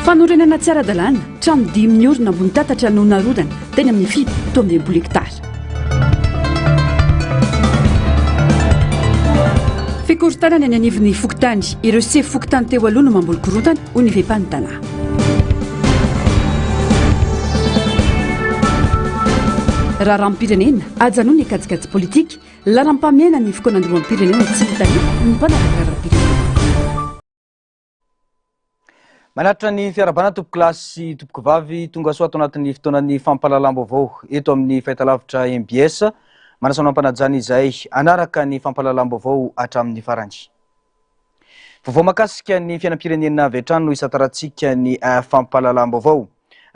Fanorenana tsy ara-dalàna, trano dimy niorina ambony tatatra no narodana teny amin'ny 67 hektara. Fikorontanana eny anivon'ny fokontany, ireo sefo fokontany teo aloha no mamboly korontana, hoy ny VPAN Tana. Raharaham-pirenena, ajanony ny kajikajy politika, laharam-pahamehana ny fikaonandoham-pirenena tsy mitanila ny mpanaraka raharaham-pirenena. Manatitra ny fiarahabana tompokolahy sy tompokovavy tonga soa ato anatin'ny fotoanan'ny fampahalalam-baovao eto amin'ny fahitalavitra MBS. Manasa anao am-panajana izay hanaraka ny fampahalalam-baovao hatramin'ny farany. Vaovao mahakasika ny fiainam-pirenena avy hatrany no hisantarantsika ny fampahalalam-baovao.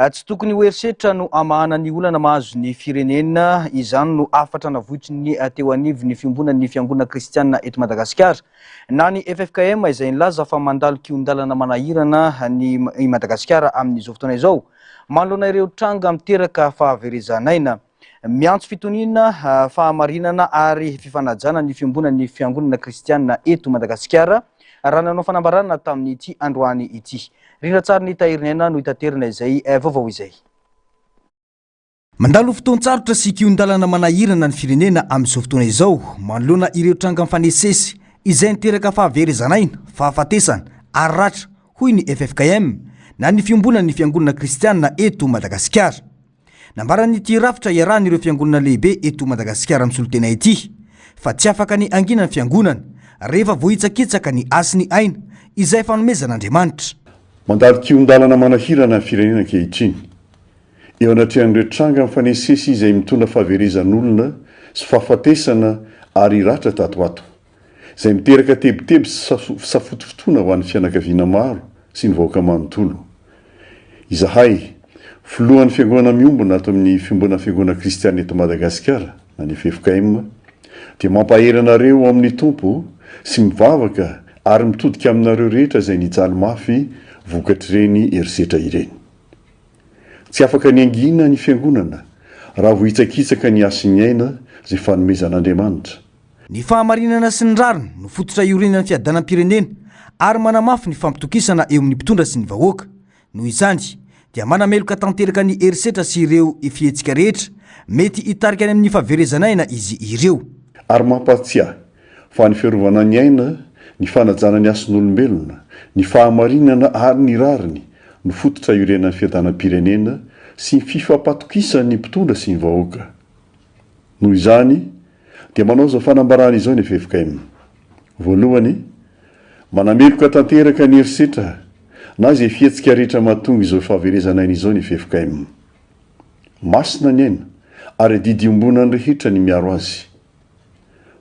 Tsy tokony ho herisetra no hamahana ny olana mahazo ny firenena, izany no hafatra navoitry ny teo anivon'ny fiombonan'ny fiangonana kristiana eto Madagasikara na ny ffkm izay nilaza fa mandalo kihon-dalana manahirana ny i Madagasikara amin'izao fotoana izao manoloana ireo tranga miteraka fahaverezan'aina. Miantso fitoniana, fahamarinana ary fifanajana ny fiombonan'ny fiangonana kristiana eto Madagasikara raha nanao fanambarana tamin'ity androany ity. Rindran-tsarin'i Tahiriniaina no hitaterana izay vaovao izay. Mandalo fotoan-tsarotra sy kihon-dalana manahirana ny firenena amin'izao fotoana izao manoloana ireo tranga mifanesisesy izay niteraka fahaverezan'aina, fahafatesana ary ratra, hoy ny ffkm na ny Fiombonan'ny Fiangonana Kristiana eto Madagasikara. Nambaran'ity rafitra iarahan'ireo fiangonana lehibe eto Madagasikara misolo tena ity fa tsy afaka ny hangina ny fiangonana rehefa voahitsakitsaka ny hasin'ny aina izay fanomezan'Andriamanitra. Mandalo kihon-dalana manahirana ny firenena ankehitriny. Eo anatrehan'ireo tranga mifanesisesy izay mitondra fahaverezan'olona sy fahafatesana ary ratra tato ho ato. izay miteraka tebiteby sy fisafotofotoana ho an'ny fianakaviana maro sy ny vahoaka manontolo. Izahay, Filohan'ny Fiangonana Miombona ato amin'ny Fiombonan'ny Fiangonana Kristiana eto Madagasikara, na ny ffkm, dia mampahery anareo ao amin'ny Tompo sy mivavaka ary mitodika aminareo rehetra izay nijaly mafy vokatr'ireny herisetra ireny. Tsy afaka ny hangina ny Fiangonana raha voahitsakitsaka ny hasin'ny aina izay fanomezan'Andriamanitra. Ny fahamarinana sy ny rariny no fototra iorenan'ny fiadanam-pirenena ary manamafy ny fampitokisana eo amin'ny mpitondra sy ny vahoaka. Noho izany, dia manameloka tanteraka ny herisetra sy ireo fihetsika rehetra mety hitarika any amin'ny fahaverezan'aina izy ireo. Ary mampahatsiahy fa ny fiarovana ny aina, ny fanajana ny hasin'olombelona, ny fahamarinana ary ny rariny no fototra iorenan'ny fiadanam-pirenena sy ny fifampatokisan'ny mpitondra sy ny vahoaka. Noho izany, dia manao izao fanambarana izao ny ffkm. Voalohany, manameloka tanteraka ny herisetra na izay fihetsika rehetra mahatonga izao fahaverezana aina izao ny ffkm. Masina ny aina ary adidy iombonan'ny rehetra ny miaro azy.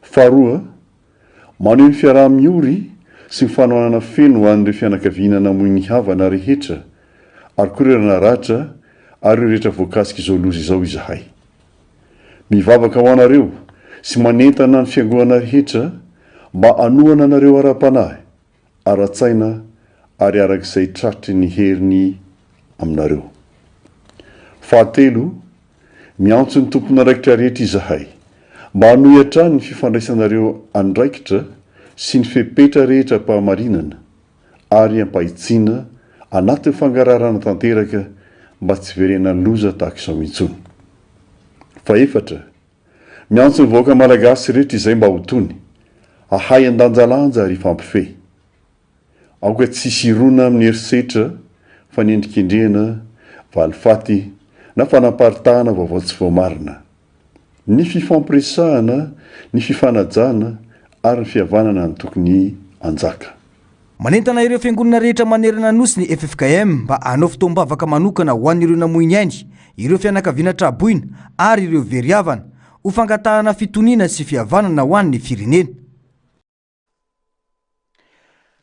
Faharoa, maneho ny fiaraha-miory sy ny fanohanana feno ho an'ireo fianakaviana namoy ny havana rehetra ary koa ireo naratra ary ireo rehetra voakasik'izao loza izao izahay. Mivavaka ho anareo sy manentana ny fiangonana rehetra mba hanohana anareo ara-panahy, ara-tsaina ary araka izay tratry ny heriny aminareo. Fahatelo, miantso ny tompon'andraikitra rehetra izahay mba hanohy hatrany ny fifandraisanareo andraikitra sy ny fepetra rehetra am-pahamarinana ary am-pahitsiana anatin'ny fangararana tanteraka mba tsy hiverenan'ny loza tahaka izao intsony. Fahefatra, miantso ny vahoaka malagasy rehetra izay mba ho tony, hahay handanjalanja ary hifampifehy. Aoka tsy hisy hirona amin'ny herisetra, fanendrikendrehana, valifaty na fanaparitahana vaovao tsy voamarina. Ny fifampiresahana, ny fifanajana ary ny fihavanana no tokony hanjaka. Manentana ireo fiangonana rehetra manerana ny Nosy ny ffkm mba hanao fotoam-bavaka manokana ho an'ireo namoy ny ainy, ireo fianakaviana tra-boina ary ireo very havana, ho fangatahana fitoniana sy fihavanana ho an'ny firenena.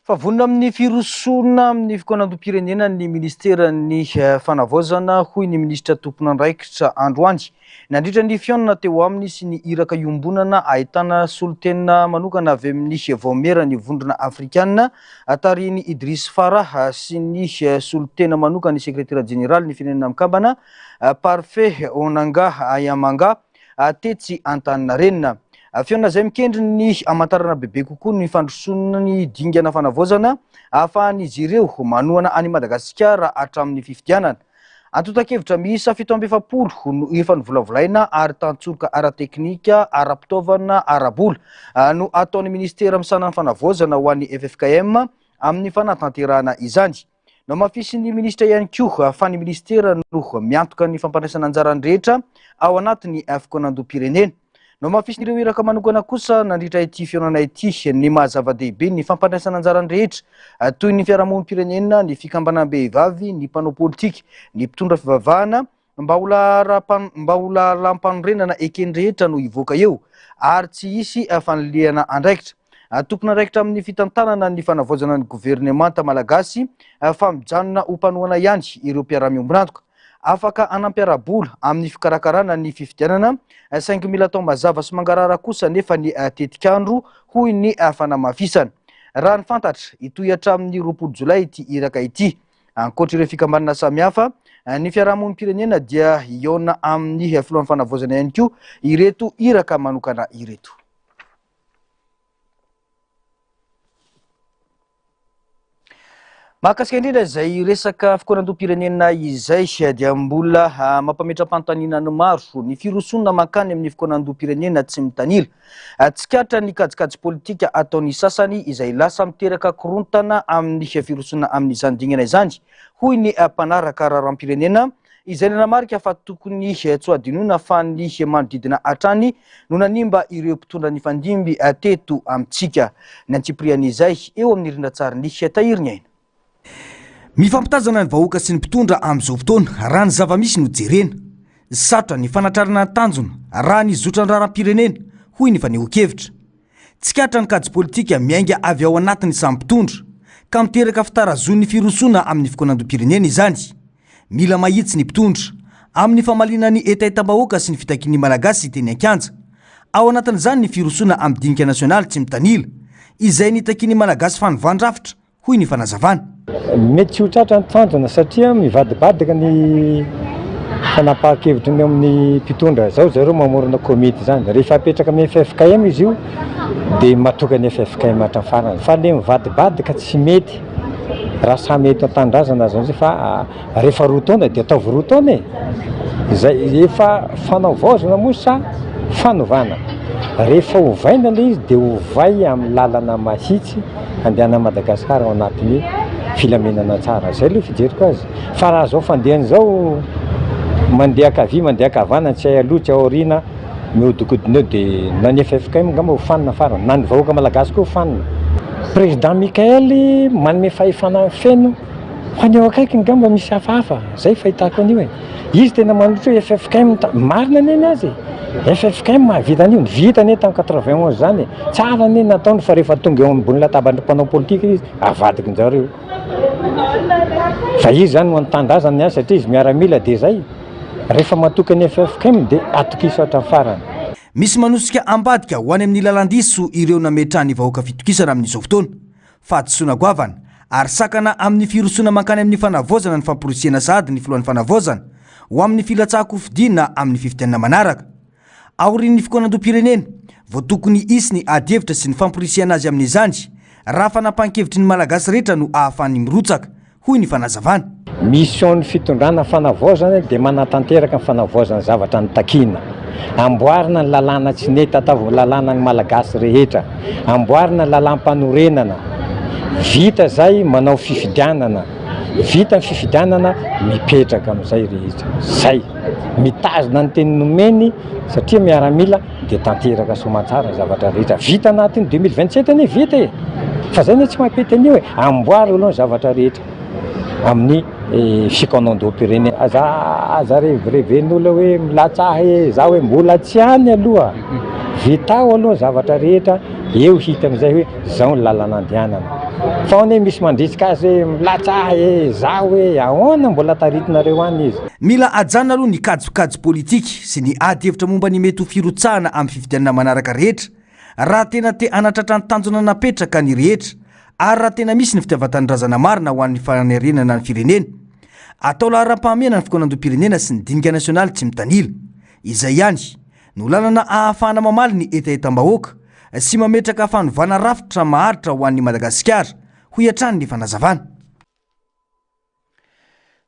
Fa vonona amin'ny firosoana amin'ny fikaonandoham-pirenena ny minisiteran'ny Fanavaozana, hoy ny minisitra tompon'andraikitra androany. Nandritra ny fihaonana teo aminy sy ny iraka iombonana ahitana solontena manokana avy amin'ny vaomieran'ny Vondrona Afrikana tarihin'i Idriss Farah sy ny solontena manokan'ny sekretera jeneralin'ny Firenena Mikambana, Parfait Onanga Ayamanga, tetsy Antaninarenina. Fihaonana izay mikendry ny hamantarana bebe kokoa ny fandrosoan'ny dingana fanavaozana ahafahan'izy ireo manohana an'i Madagasikara hatramin'ny fifidianana. Antontan-kevitra miisa 47 no efa novolavolaina ary tantsoroka ara-teknika, ara-pitaovana, ara-bola no ataon'ny minisitera misahana ny fanavaozana ho an'ny ffkm amin'ny fanatanterahana izany. Nohamafisin'ny minisitra ihany koa fa ny minisitera no miantoka ny fampandraisana anjara ny rehetra ao anatin'ny fikaonandoham-pirenena. Nohamafisin'ireo iraka manokana kosa nandritra ity fihaonana ity ny maha zava-dehibe ny fampandraisana anjara ny rehetra toy ny fiarahamonim-pirenena, ny fikambanam-behivavy, ny mpanao politika, ny mpitondra fivavahana mba ho mba ho laharam-panorenana eken'ny rehetra no hivoaka eo ary tsy hisy fanilihana andraikitra. Tompon'andraikitra amin'ny fitantanana ny fanavaozana ny governemanta malagasy fa mijanona ho mpanohana ihany ireo mpiara-miombon'antoka. Afaka hanampy ara-bola amin'ny fikarakarana ny fifidianana saingy mila atao mazava sy mangarahara kosa nefa ny tetikandro hoy ny fanamafisana. Raha ny fantatra, hitohy hatramin'ny 20 jolay ity iraka ity. Ankoatra ireo fikambanana samihafa, ny fiarahamonim-pirenena dia hihaona amin'ny filohan'ny fanavaozana ihany koa ireto iraka manokana ireto. Mahakasika indrindra izay resaka fikaonandoham-pirenena izay dia mbola ah, mampametra-panontaniana ny maro ny firosoana mankany amin'ny fikaonandoham-pirenena tsy mitanila. Ah, tsikaritra ny kajikajy politika ataon'ny sasany izay lasa miteraka korontana amin'ny firosoana amin'izany dingana izany, hoy ny mpanaraka raharaham-pirenena izay nanamarika fa tokony tsy ho hadinoina fa ny manodidina hatrany no nanimba ireo mpitondra nifandimby teto amintsika. Ny antsipirian'izay eo amin'ny rindran-tsarin'ny Tahiry ny Aina. Mifampitazana ny vahoaka sy ny mpitondra amin'izao fotoana raha ny zava-misy no jerena. Sarotra ny fanatrarana ny tanjona raha ny zotran'ny raharaham-pirenena, hoy ny fanehoan-kevitra. Tsikaritra ny kajy politika miainga avy ao anatin'ny samy mpitondra, ka miteraka fitarazoan'ny firosoana amin'ny fikaonandoham-pirenena izany. Mila mahitsy ny mpitondra, amin'ny famaliana ny hetahetam-bahoaka sy ny fitakian'ny Malagasy teny an-kianja. Ao anatin'izany ny firosoana amin'ny dinika nasionaly tsy mitanila, izay nitakian'ny Malagasy fanovan-drafitra, hoy ny fanazavana. Mety tsy ho tratra ny tanjona satria mivadibadika ny fanapahan-kevitry ny eo amin'ny mpitondra. Izao zareo mamorona komity izany. Rehefa apetraka amin'ny ffkm izy io dia matoky ny ffkm hatramin'ny farany. Fa ilay mivadibadika tsy mety raha samy eto an-tanindrazana aza amizay fa rehefa roa taona dia ataovy roa taona e! Izay efa fanaovaozana moa sa fanovana? Rehefa ovaina ilay izy dia ovay amin'ny lalana mahitsy andehanan'i Madagasikara ao anatin'ny filaminana tsara. Izay aloha fijeriko azy. Fa raha izao fandehany izao, mandeha ankavia, mandeha ankavanana, tsy hay aloha, tsy hay aoriana, mihodinkodina eo dia na ny ffkm angamba ho fanina farany, na ny vahoaka malagasy koa ho fanina. Président Mickaël manome fahefana feno fa ny eo akaikiny angamba misy hafahafa, zay fahitako an'io e. Izy tena manolotra hoe ffkm, marina anie ny azy e, ffkm mahavita an'io, vita anie tamin'ny 91 zany e, tsara anie ny nataony fa rehefa tonga eo ambony latabatry ny mpanao politika izy avadiky njareo. Fa izy zany no anotandrazana ny azy satria izy miaramila dia zay. Rehefa matoky ny ffkm dia atokiso hatramin'ny farany. Misy manosika ambadika ho any amin'ny lalan-diso ireo nametrahan'ny vahoaka fitokisana amin'izao fotoana. Fahadisoana goavana ary sakana amin'ny firosoana mankany amin'ny fanavaozana ny famporisihana sahady ny filohan'ny fanavaozana ho amin'ny filatsahan-kofidina amin'ny fifidianana manaraka. Aorian'ny fikaonandoham-pirenena vao tokony hisy ny adihevitra sy ny famporisihana azy amin'izany raha fanapahan-kevitry ny Malagasy rehetra no ahafahany mirotsaka, hoy ny fanazavana. Mission ny fitondrana fanavaozana dia manatanteraka ny fanavaozana zavatra notakiana. Amboarina ny lalàna tsy nety ataovy lalàna ny Malagasy rehetra. Amboarina ny lalàm-panorenana. Vita izay manao fifidianana. Vita ny fifidianana mipetraka amin'izay rehetra. Zay. Mitazona ny teny nomeny satria miaramila dia tanteraka soamantsara ny zavatra rehetra. Vita anatin'ny 2027 anie vita e! Fa zay anie tsy mampety an'io e! Amboary aloha ny zavatra rehetra amin'ny fikaonandoham-pirenena. Aza aza revireven'olona hoe milatsaha e, za hoe mbola tsy any aloha. Vitao aloha ny zavatra rehetra, eo hita amin'izay hoe zao ny lalana andehanana. Fa ao anie misy mandrisika azy hoe milatsaha e, zaho e, ahoana mbola taritinareo any izy. Mila ajanona aloha ny kajikajy politika sy ny ady hevitra momba ny mety ho firotsahana amin'ny fifidianana manaraka rehetra raha tena te hanatratra ny tanjona napetraka ny rehetra ary raha tena misy ny fitiavan-tanindrazana marina ho an'ny fanarenana ny firenena. Atao laharam-pahamehana ny fikaonandoham-pirenena sy ny dinika nasionaly tsy mitanila. Izay ihany. no lalana ahafahana mamaly ny hetahetam-bahoaka sy mametraka fanovana rafitra maharitra ho an'i Madagasikara, hoy hatrany ny fanazavana.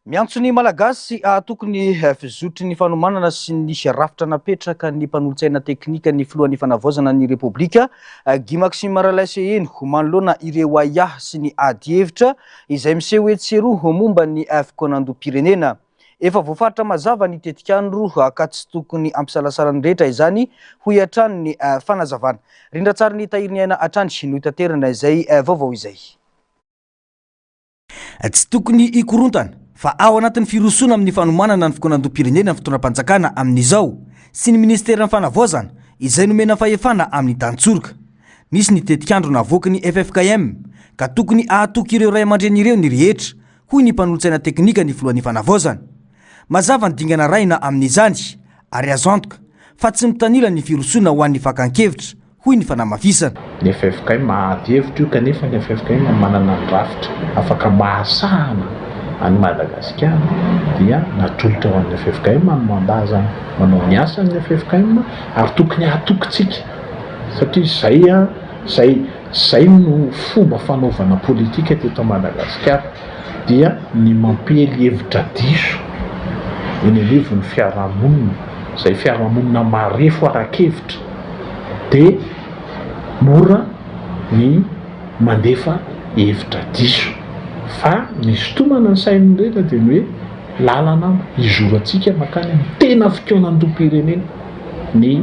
Miantso ny Malagasy hahatoky ny fizotry ny fanomanana sy ny rafitra napetraka ny mpanolotsaina teknika ny filohan'ny fanavaozana ny Repoblika, Guy Maxime Ralaiseheno, manoloana ireo ahiahy sy ny adihevitra izay miseho etsy sy eroa momba ny fikaonandoham-pirenena. Efa voafaritra mazava ny tetikandro ka tsy tokony hampisalasala ny rehetra izany, hoy hatrany ny fanazavana. Rindran-tsarin'ny Tahiriniaina hatrany no hitaterana izay vaovao izay. Tsy tokony hikorontana fa ao anatin'ny firosoana amin'ny fanomanana ny fikaonandoham-pirenena ny fitondram-panjakana amin'izao sy ny minisiteran'ny fanavaozana izay nomena fahefana amin'ny tantsoroka. Nisy ny tetikandro navoaky ny ffkm ka tokony hahatoky ireo ray aman-dreny ireo ny rehetra, hoy ny mpanolotsaina teknika ny filohan'ny fanavaozana. Mazava ny dingana arahina amin'izany ary azo antoka fa tsy mitanila ny firosoana ho an'ny fakan-kevitra hoy ny fanamafisana. Ny ffkm ady hevitra io kanefa ny ffkm manana ny rafitra afaka mahasahana an'i Madagasikara dia natolotra ho an'ny ffkm ny mandat zany manao ny asany ny ffkm ary tokony hatoky-tsika satria zay zay zay no fomba fanaovana politika teto Madagasikara. dia ny mampiely hevitra diso eny anivon'ny fiarahamonina, izay fiarahamonina marefo ara-kevitra, dia mora ny mandefa hevitra diso. Fa ny hisintomana ny sain'ny rehetra dia ny hoe lalana hizorantsika mankany amin'ny tena fikaonandoham-pirenena ny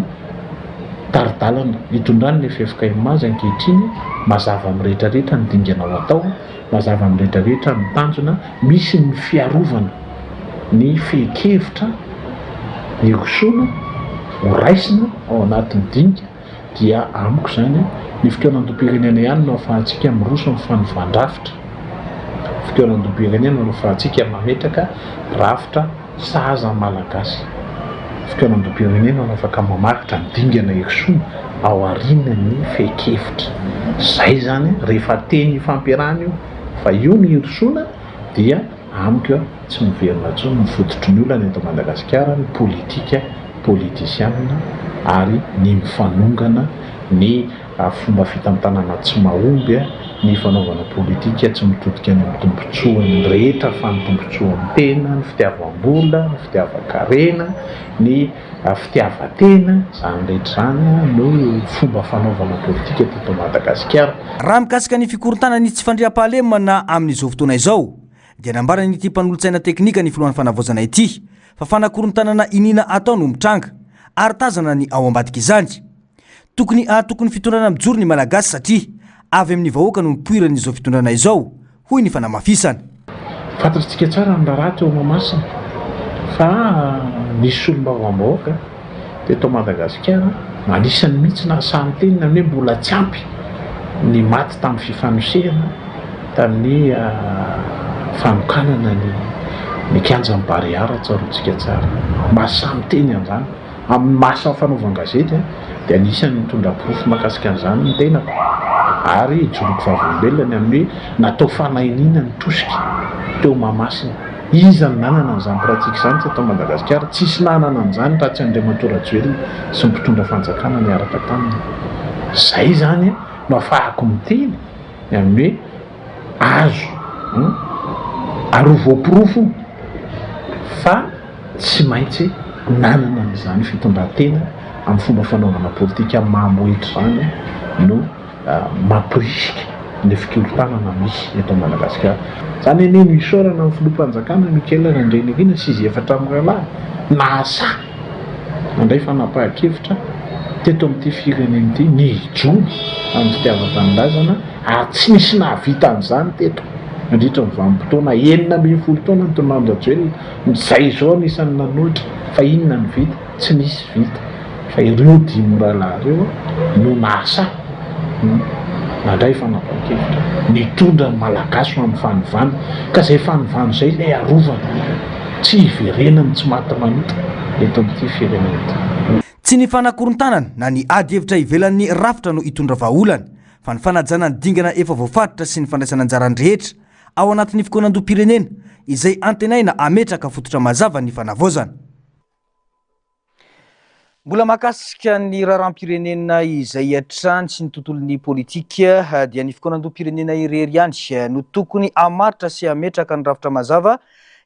tari-dalana itondran'ny ffkm azy ankehitriny, mazava amin'ny rehetra rehetra ny dingana ho atao. Mazava amin'ny rehetra rehetra ny tanjona, misy ny fiarovana ny fehin-kevitra hirosoana, ho raisina ao anatin'ny dinika dia amiko izany ny fikaonandoham-pirenena ihany no ahafahantsika miroso amin'ny fanovan-drafitra, fikaonandoham-pirenena no ahafahantsika mametraka rafitra sahaza ny Malagasy. Fikaonandoham-pirenena no afaka mamaritra ny dingana hirosoana ao aorian'ny fehin-kevitra. Izay izany rehefa teny ifampiarahana io fa io no hirosoana dia amiko tsy miverina intsony ny fototry ny olana eto Madagasikara ny politika politisianina ary ny mifanongana ny fomba fitantanana tsy mahomby, ny fanaovana politika tsy mitodika any amin'ny tombontsoan'ny rehetra fa ny tombontsoan'ny tena, ny fitiavam-bola, ny fitiavan-karena, ny fitiavan-tena, izany rehetra izany no fomba fanaovana politika teto Madagasikara. Raha mikasika ny fikorontanan'ny tsy fandriampahalemana amin'izao fotoana izao dia nambaran'ity mpanolotsaina teknika ny filohan'ny fanavaozana ity fa fanakorontanana iniana atao no mitranga ary tazana ny ao ambadik'izany. Tokony hahatoky ny fitondrana mijoro ny Malagasy satria avy amin'ny vahoaka no nipoiran'izao fitondrana izao, hoy ny fanamafisana. Fantatsika tsara ny raharaha teo Mahamasina fa nisy solombavambahoaka teto Madagasikara anisany mihitsy nahasahy niteny na ny hoe mbola tsy ampy ny maty tamin'ny fifanosehana tamin'ny fanokanana ny ny kianjan'i Barea raha tsaroantsika tsara. Mahasahy miteny an'izany. Amin'ny maha samy fanaovan-gazety dia anisan'ny nitondra porofo mahakasika an'izany ny tenako ary ijoroako vavolombelona ny amin'ny hoe natao fanainiana ny tosika teo Mahamasina. Iza no nanana an'izany pratique izany teto Madagasikara? Tsisy nanana an'izany raha tsy Andriamatoa Rajoelina sy ny mpitondra fanjakana niaraka taminy. Izay izany no afahako miteny ny amin'ny hoe azo ary ho voaporofo fa tsy maintsy nanana an'izany fitondran-tena amin'ny fomba fanaovana politika mamohehitra izany no mampirisika ny fikorontanana misy eto Madagasikara. Izany anie no isaorana ny filoham-panjakana Michael Randrianirina sy izy efatra mirahalahy nahasahy nandray fanapahan-kevitra teto amin'ity firenena ity ny hijoro amin'ny fitiavan-tanindrazana ary tsy nisy nahavita an'izany teto nandritra ny vanim-potoana 16 taona nitondran-dRajoelina. Izay izao anisan'ny nanolotra fa inona no vita? Tsy nisy vita fa ireo dimy mirahalahy ireo no nahasahy nandray fanapahan-kevitra nitondra ny Malagasy ho amin'ny fanovana ka izay fanovana izay ilay arovana tsy hiverenan'ny tsy maty manota eto amin'ity firenena ity. Tsy ny fanakorontanana na ny ady hevitra ivelan'ny rafitra no hitondra vahaolana fa ny fanajana ny dingana efa voafaritra sy ny fandraisana anjaran'ny rehetra ao anatin'ny fikaonandoham-pirenena izay antenaina hametraka fototra mazava ny fanavaozana. Mbola mahakasika ny raharaham-pirenena izay hatrany sy ny tontolon'ny politika dia ny fikaonandoham-pirenena irery ihany no tokony hamaritra sy hametraka ny rafitra mazava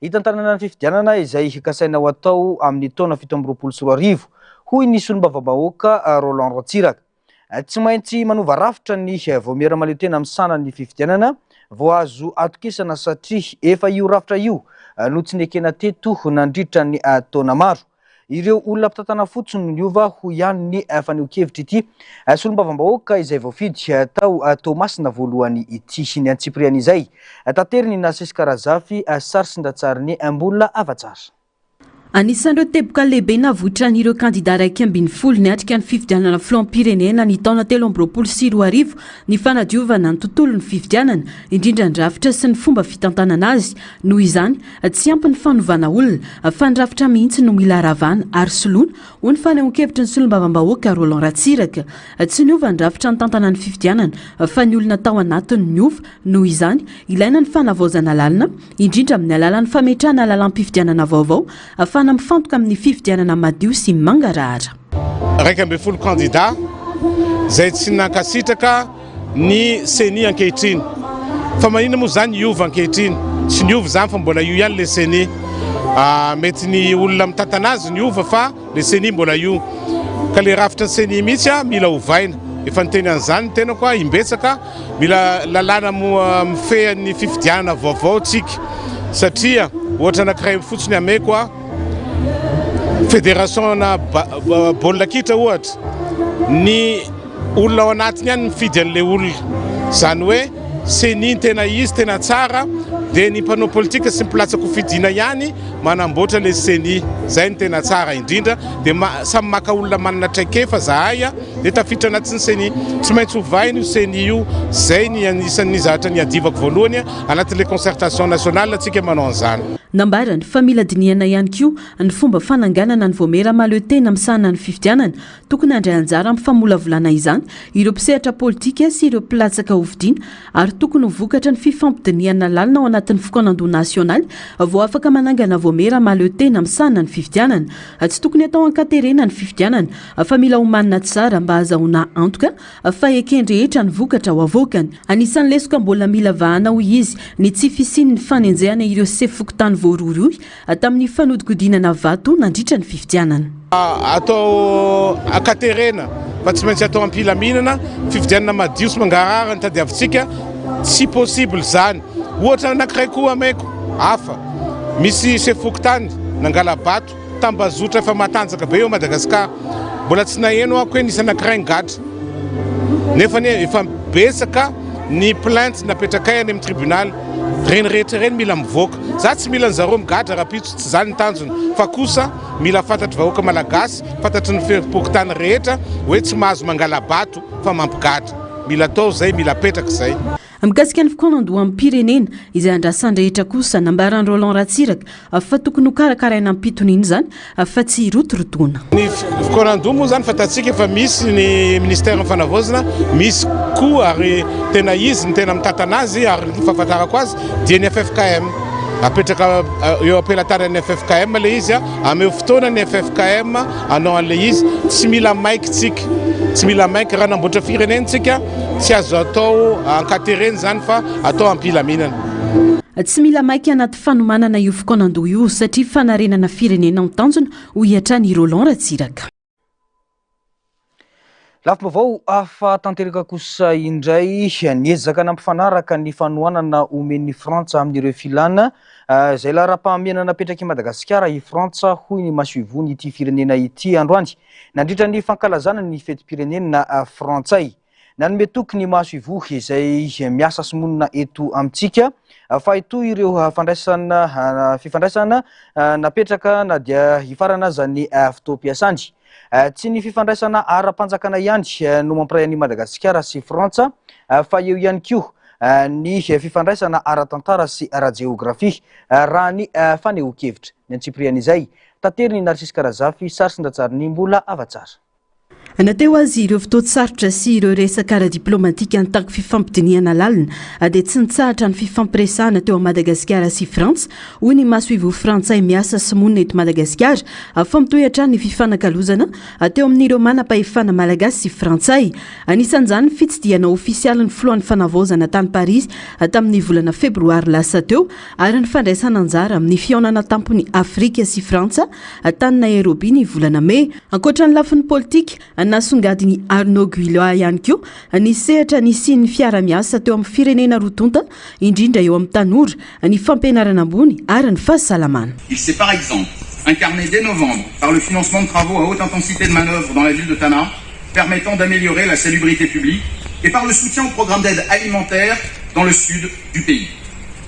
hitantanana ny fifidianana izay kasaina ho atao amin'ny taona 2027, hoy ny solombavambahoaka Roland Ratsiraka. Tsy maintsy manova rafitra ny vaomiera mahaleotena misahana ny fifidianana vao azo atokisana satria efa io rafitra io no tsy nekena teto nandritra ny taona maro. Ireo olona mpitantana fotsiny no niova, hoy ihany ny fanehoan-kevitr'ity solombavambahoaka izay voafidy tao Toamasina voalohany ity. Ny antsipirian'izay, taterin'i Narcisque Razafy, sary sy an-tsarin'i Mbola Havatsara. Anisan'ireo teboka lehibe navoitran'ireo kandida 11 niatrika ny fifidianana filoham-pirenena ny taona 2023 ny fanadiovana ny tontolon'ny fifidianana, indrindra ny rafitra sy ny fomba fitantanana azy. Noho izany, Tsy ampy ny fanovana olona, fa ny rafitra mihitsy no mila ravana ary soloina, hoy ny fanehoan-kevitry ny solombavambahoaka Roland Ratsiraka. Tsy niova ny rafitra nitantana ny fifidianana, fa ny olona tao anatiny no niova, noho izany, ilaina ny fanavaozana lalina, indrindra amin'ny alalan'ny fametrahana lalàm-pifidianana vaovao, ahafahana mifantoka amin'ny fifidianana madio sy mangarahara. 11 kandida izay tsy nankasitraka ny ceni ankehitriny. Fa maninona moa izany hiova ankehitriny? Tsy niova izany fa mbola io ihany le ceni. Mety ny olona mitantana azy niova fa le ceni mbola io. Ka le rafitra ny ceni mihitsy mila ovaina. Efa niteny an'izany ny tenako imbetsaka, mila lalàna mifehy ny fifidianana vaovao tsika. Satria ohatra anankiray fotsiny ameko, fédération-na baolina kitra ohatra, ny Olona ao anatiny ihany mifidy an'ilay olona. Izany hoe ceni ny tena izy, tena tsara, dia ny mpanao politika sy ny mpilatsaka ho fidiana ihany manamboatra ilay ceni. Izay no tena tsara indrindra. Dia samy maka olona manana traikefa zahay dia tafiditra anatin'ny ceni. Tsy maintsy ovaina io ceni io. Izay ny anisan'ny zavatra niadivako voalohany anatin'ilay concertation nationale tsika manao an'izany. Nambarany fa mila dinihana ihany koa ny fomba fananganana ny vaomiera mahaleo tena misahana ny fifidianana Tokony handray anjara amin'ny famolavolana izany ireo mpisehatra politika sy ireo mpilatsaka hofidiana ary tokony ho vokatra ny fifampidinihana lalina ao anatin'ny fikaonandoha nasionaly vao afaka manangana vaomiera mahaleo tena misahana ny fifidianana. Tsy tokony hatao an-katerena ny fifidianana fa mila omanina tsara mba hahazahoana antoka fa eken-drehetra ny vokatra ho avoakany. Anisan'ny lesoka mbola mila vahana hoy izy ny tsy fisian'ny fanenjehana ireo sefo fokontany voarohirohy tamin'ny fanodikodinana vato nandritra ny fifidianana. Atao ankaterena fa tsy maintsy atao am-pilaminana, fifidianana madio sy mangarahara no tadiavintsika, tsy possible izany. Ohatra anankiray koa ameko hafa, misy sefo fokontany nangala-bato, tambazotra efa matanjaka be eo Madagascar, mbola tsy naheno aho hoe nisy anankiray nigadra, nefa anie efa betsaka ny plainte napetrakay any amin'ny tribunal. Reny rehetra ireny mila mivoaka. Za tsy mila an'zareo migadra rapitso, tsy zany ny tanjona, fa kosa mila fantatry vahoaka malagasy, fantatry ny ferim-pokontany rehetra hoe tsy mahazo mangala-bato fa mampigadra. Mila atao zay, mila apetraka zay. Mikasika ny fikaonandoham-pirenena, izay andrasan'ny rehetra kosa, nambaran'i Roland Ratsiraka fa tokony hokarakaraina am-pitoniana izany fa tsy hirotorotoana. Ny fikaonandoha moa izany fantatsika fa misy ny ministeran'ny fanavaozana, misy koa ary tena izy no tena mitantana azy ary ny fahafantarako azy dia ny ffkm. Apetraka eo am-pelatanan'ny ffkm ilay izy, ameo fotoana ny ffkm hanao an'ilay izy, tsy mila maika tsika, tsy mila maika, raha hanamboatra firenena tsika tsy azo atao ankaterena izany fa atao am-pilaminana. Tsy mila maika anaty fanomanana io fikaonandoha io satria fanarenana firenena no tanjona, hoy hatrany i Roland Ratsiraka. Lafim-baovao hafa tanteraka kosa indray, niezaka nampifanaraka ny fanohanana omen'i Frantsa amin'ireo filana izay laharam-pahamehana napetrak'i Madagasikara i Frantsa, hoy ny masoivohon'ity firenena ity androany nandritra ny fankalazana ny fetim-pirenena frantsay. Nanome toky ny masoivoho izay miasa sy monina eto amintsika fa hitohy ireo fandraisana fifandraisana napetraka na dia hifarana aza ny fotoam-piasany. Tsy ny fifandraisana ara-panjakana ihany no mampiray an'i Madagasikara sy Frantsa fa eo ihany koa ny fifandraisana ara-tantara sy ara-jeografia raha ny fanehoan-kevitra. Ny antsipirian'izay, taterin'i Narcisque Razafy, sary sy an-tsarin'i Mbola Havatsara. Na teo aza ireo fotoan-tsarotra sy ireo resaka ara-diplaomatika nitaky fifampidinihana lalina dia tsy nitsahatra ny fifampiresahana teo amin'i Madagasikara sy Frantsa, hoy ny masoivoho frantsay miasa sy monina eto Madagasikara, fa mitohy hatrany ny fifanakalozana teo amin'ireo manam-pahefana malagasy sy frantsay. Anisan'izany ny fitsidihana ofisialin'ny filohan'ny fanavaozana tany Parisy tamin'ny volana febroary lasa teo ary ny fandraisana anjara amin'ny fihaonana tampon'i Afrika sy Frantsa tany Nairobi ny volana mey. Ankoatra ny lafiny politika, nasongadin'i Arnaud Guillois ihany koa ny sehatra nisian'ny fiara-miasa teo amin'ny firenena roa tonta, indrindra eo amin'ny tanora, ny fampianarana ambony ary ny fahasalamana. Il s'est par exemple incarné dès novembre par le financement de travaux à haute intensité de manœuvre dans la ville de Tana, permettant d'améliorer la salubrité publique et par le soutien au programme d'aide alimentaire dans le sud du pays.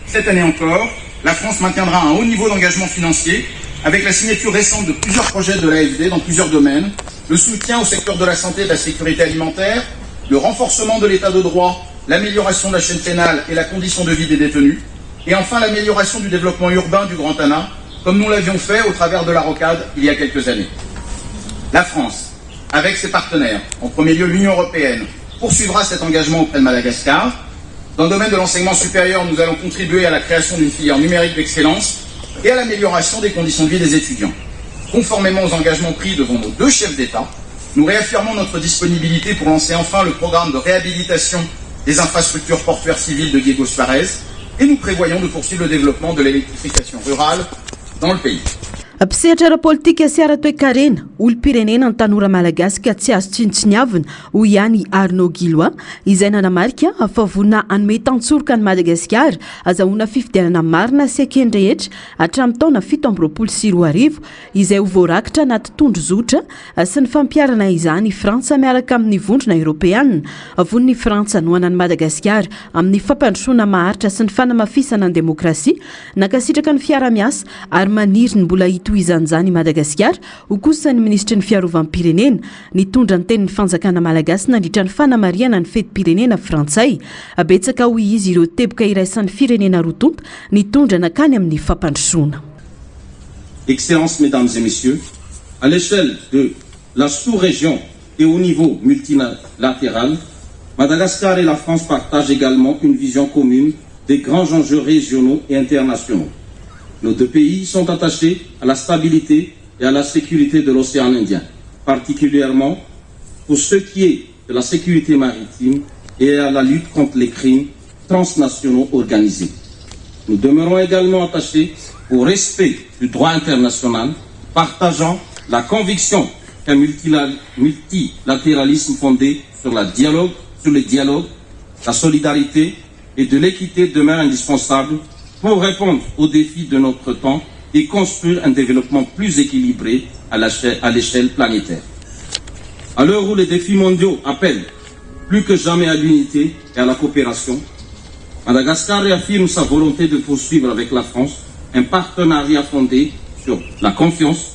Cette année encore, la France maintiendra un haut niveau d'engagement financier avec la signature récente de plusieurs projets de l'AFD dans plusieurs domaines, le soutien au secteur de la santé et de la sécurité alimentaire, le renforcement de l'état de droit, l'amélioration de la chaîne pénale et la condition de vie des détenus, et enfin l'amélioration du développement urbain du Grand Anna, comme nous l'avions fait au travers de la rocade il y a quelques années. La France, avec ses partenaires, en premier lieu l'Union européenne, poursuivra cet engagement auprès de Madagascar. Dans le domaine de l'enseignement supérieur, nous allons contribuer à la création d'une filière numérique d'excellence et à l'amélioration des conditions de vie des étudiants. Conformément aux engagements pris devant nos deux chefs d'État, nous réaffirmons notre disponibilité pour lancer enfin le programme de réhabilitation des infrastructures portuaires civiles de Diego Suarez et nous prévoyons de poursuivre le développement de l'électrification rurale dans le pays. Mpisehatra ara-politika sy ara-toekarena, olom-pirenena ny tanora malagasy ka tsy azo tsinontsiniavina, hoy ihany i Arnaud Guillois, izay nanamarika fa vonona hanome tantsoroka an'i Madagasikara azahoana fifidianana marina sy eken'ny rehetra hatramin'ny taona 2027 izay ho voarakitra anaty tondrozotra sy ny fampiharana izany i Frantsa miaraka amin'ny Vondrona Eoropeanina. Vonona i Frantsa hanohana an'i Madagasikara amin'ny fampandrosoana maharitra sy ny fanamafisana ny demokrasia. Nankasitraka ny fiara-miasa ary maniry ny mbola hitohizan'izany i Madagasikara, hoy kosa ny minisitry ny Fiarovam-pirenena, nitondra ny tenin'ny fanjakana malagasy nandritra ny fanamarihana ny fetim-pirenena frantsay. Betsaka, hoy izy, ireo teboka iraisan'ny firenena roa tonta nitondra nankany amin'ny fampandrosoana. Excellences, Mesdames et Messieurs, à l'échelle de la sous-région et au niveau multilatéral, Madagascar et la France partagent également une vision commune des grands enjeux régionaux et internationaux. Nos deux pays sont attachés à la stabilité et à la sécurité de l'océan Indien, particulièrement pour ce qui est de la sécurité maritime et à la lutte contre les crimes transnationaux organisés. Nous demeurons également attachés au respect du droit international, partageant la conviction qu'un multilatéralisme fondé sur, la dialogue, sur le dialogue, la solidarité et de l'équité demeure indispensable pour répondre aux défis de notre temps et construire un développement plus équilibré à l'échelle planétaire. À l'heure où les défis mondiaux appellent plus que jamais à l'unité et à la coopération, Madagascar réaffirme sa volonté de poursuivre avec la France un partenariat fondé sur la confiance,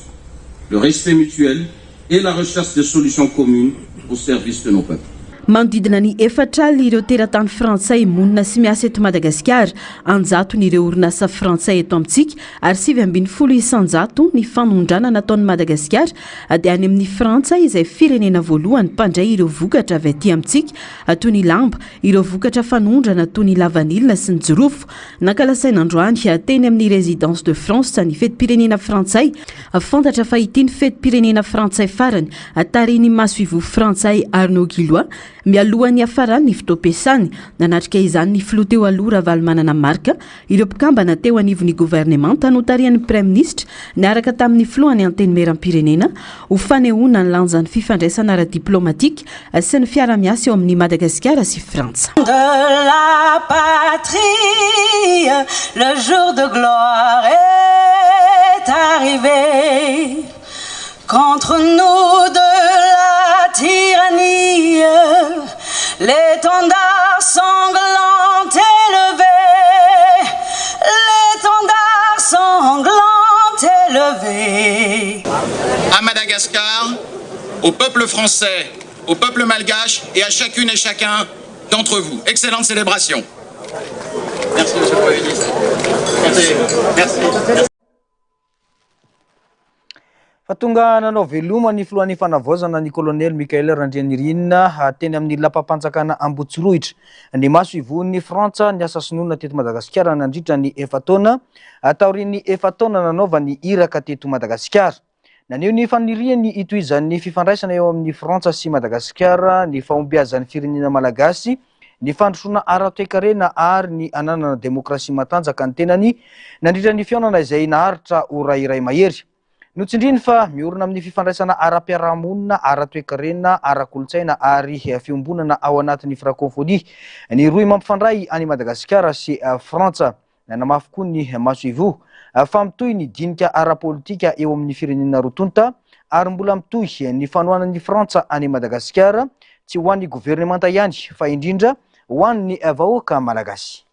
le respect mutuel et la recherche de solutions communes au service de nos peuples. Manodidina ny 40 ireo teratany frantsay monina sy miasa eto Madagasikara, anjatony ireo orinasa frantsay eto amintsika ary 19% ny fanondranana ataon'i Madagasikara dia any amin'ny Frantsa izay firenena voalohany mpandray ireo vokatra avy aty amintsika toy ny lamba, ireo vokatra fanondrana toy ny lavanila sy ny jirofo. Nankalazaina androany teny amin'ny Résidence de France ny fetim-pirenena frantsay. Fantatra fa ity ny fetim-pirenena frantsay farany tarihin'ny masoivoho frantsay Arnaud Guillois mialohan'ny hafaran'ny fotoam-piasany. Nanatrika izany ny filoha teo aloha Ravalomanana Marc, ireo mpikambana teo anivon'ny governemanta notarihan'ny praiminisitra niaraka tamin'ny filohan'ny Antenimierampirenena ho fanehoana ny lanjan'ny fifandraisana ara-diplomatika sy ny fiara-miasa eo amin'i Madagasikara sy Frantsa. De la patrie, le jour de gloire est arrivé. Contre nous de la tyrannie, l'étendard sanglant élevé, l'étendard sanglant élevé. À Madagascar, au peuple français, au peuple malgache et à chacune et chacun d'entre vous. Excellente célébration. Merci, Monsieur le Premier ministre. Merci. Merci. Fa tonga nanao veloma ny filohan'ny fanavaozana ny kolonely Michaël Randrianirina teny amin'ny lapam-panjakana Ambohitsirohitra. Ny maso ivohon'ny Frantsa niasa sy nonina teto Madagasikara nandritra ny efa-taona, taorian'ny efa-taona nanaovany iraka teto Madagasikara. Naneho ny faniriany hitohizan'ny fifandraisana eo amin'ny Frantsa sy Madagasikara, ny fahombiazan'ny firenena malagasy, ny fandrosoana ara-toekarena ary ny hananana demokrasia matanjaka ny tenany nandritra ny fihaonana izay naharitra ora iray mahery. Notsindriny fa miorina amin'ny fifandraisana ara-piarahamonina, ara-toekarena, ara-kolontsaina ary fiombonana ao anatin'ny Frankôfônia ny rohy mampifandray an'i Madagasikara sy Frantsa. Nanamafy koa ny masoivoho fa mitohy ny dinika ara-politika eo amin'ny firenena roa tonta ary mbola mitohy ny fanohanan'i Frantsa an'i Madagasikara, tsy ho an'ny governemanta ihany fa indrindra ho an'ny vahoaka malagasy.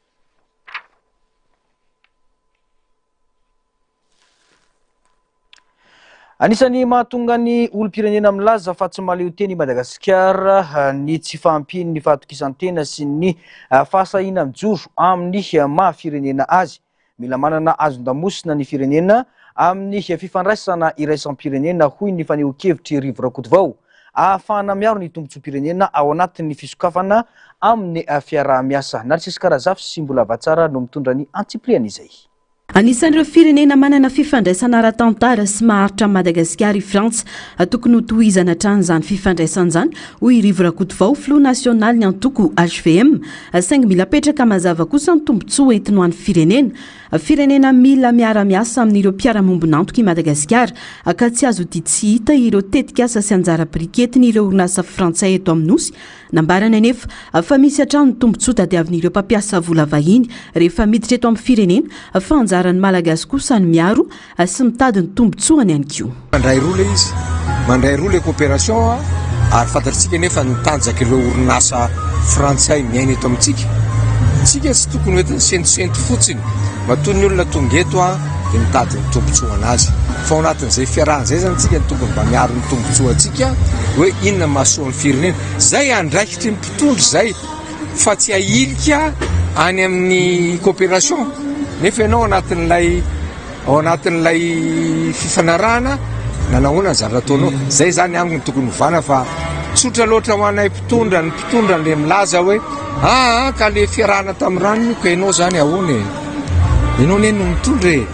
Anisan'ny mahatonga ny olom-pirenena milaza fa tsy mahaleo tena i Madagasikara ny tsy fahampian'ny fahatokisan-tena sy ny fahasahiana mijoro amin'ny maha firenena azy. Mila manana hazon-damosina ny firenena amin'ny fifandraisana iraisam-pirenena, hoy ny fanehoan-kevitr'i Rivo Rakotovao, ahafahana miaro ny tombontsoam-pirenena ao anatin'ny fisokafana amin'ny fiaraha-miasa. Narcisque Razafy sy Mbola Vatsara no mitondra ny antsipiriany izay. Anisan'ireo firenena manana fifandraisana ara-tantara sy maharitra amin'i Madagasikara i Frantsa. Tokony hotohizana hatrany izany fifandraisana izany, hoy i Rivo Rakotovao, filoha nasionalin'ny antoko hvm. Saingy mila apetraka mazava kosa ny tombontsoa entiny ho an'ny firenena. Firenena mila miara-miasa amin'ireo mpiara-miombon'antoka i Madagasikara, ka tsy azo ody tsy hita ireo tetikasa sy anjara biriky entin'ireo orinasa frantsay eto amin'ny Nosy Nambarany anefa fa misy hatrany ny tombontsoa tadiavin'ireo mpampiasa vola vahiny rehefa miditra eto amin'ny firenena fa anjaran'ny Malagasy kosa ny miaro sy mitady ny tombontsoany ihany koa. Mandray roa ilay izy, mandray roa ilay coopération ary fantatritsika nefa ny tanjak'ireo orinasa frantsay miaina eto amintsika. Tsika tsy tokony ho entin'ny sentosento fotsiny, matoa ny olona tonga eto dia mitady ny tombontsoan'azy. Fa ao anatin'izay fiarahana izay zany tsika no tokony mba miaro ny tombontsoantsika hoe inona mahasoa ny firenena. Zay andraikitry ny mpitondra izay fa tsy ahilika any amin'ny coopération nefa ianao anatin'ilay ao anatin'ilay fifanarahana nanahoana ny zavatra ataonao. Zay zany amiko no tokony hovana fa tsotra loatra ho anay mpitondra ny mpitondra le milaza hoe aa ka le fiarahana tamin'ny rano io ka ianao zany ahoana e? Ianao anie no mitondra e!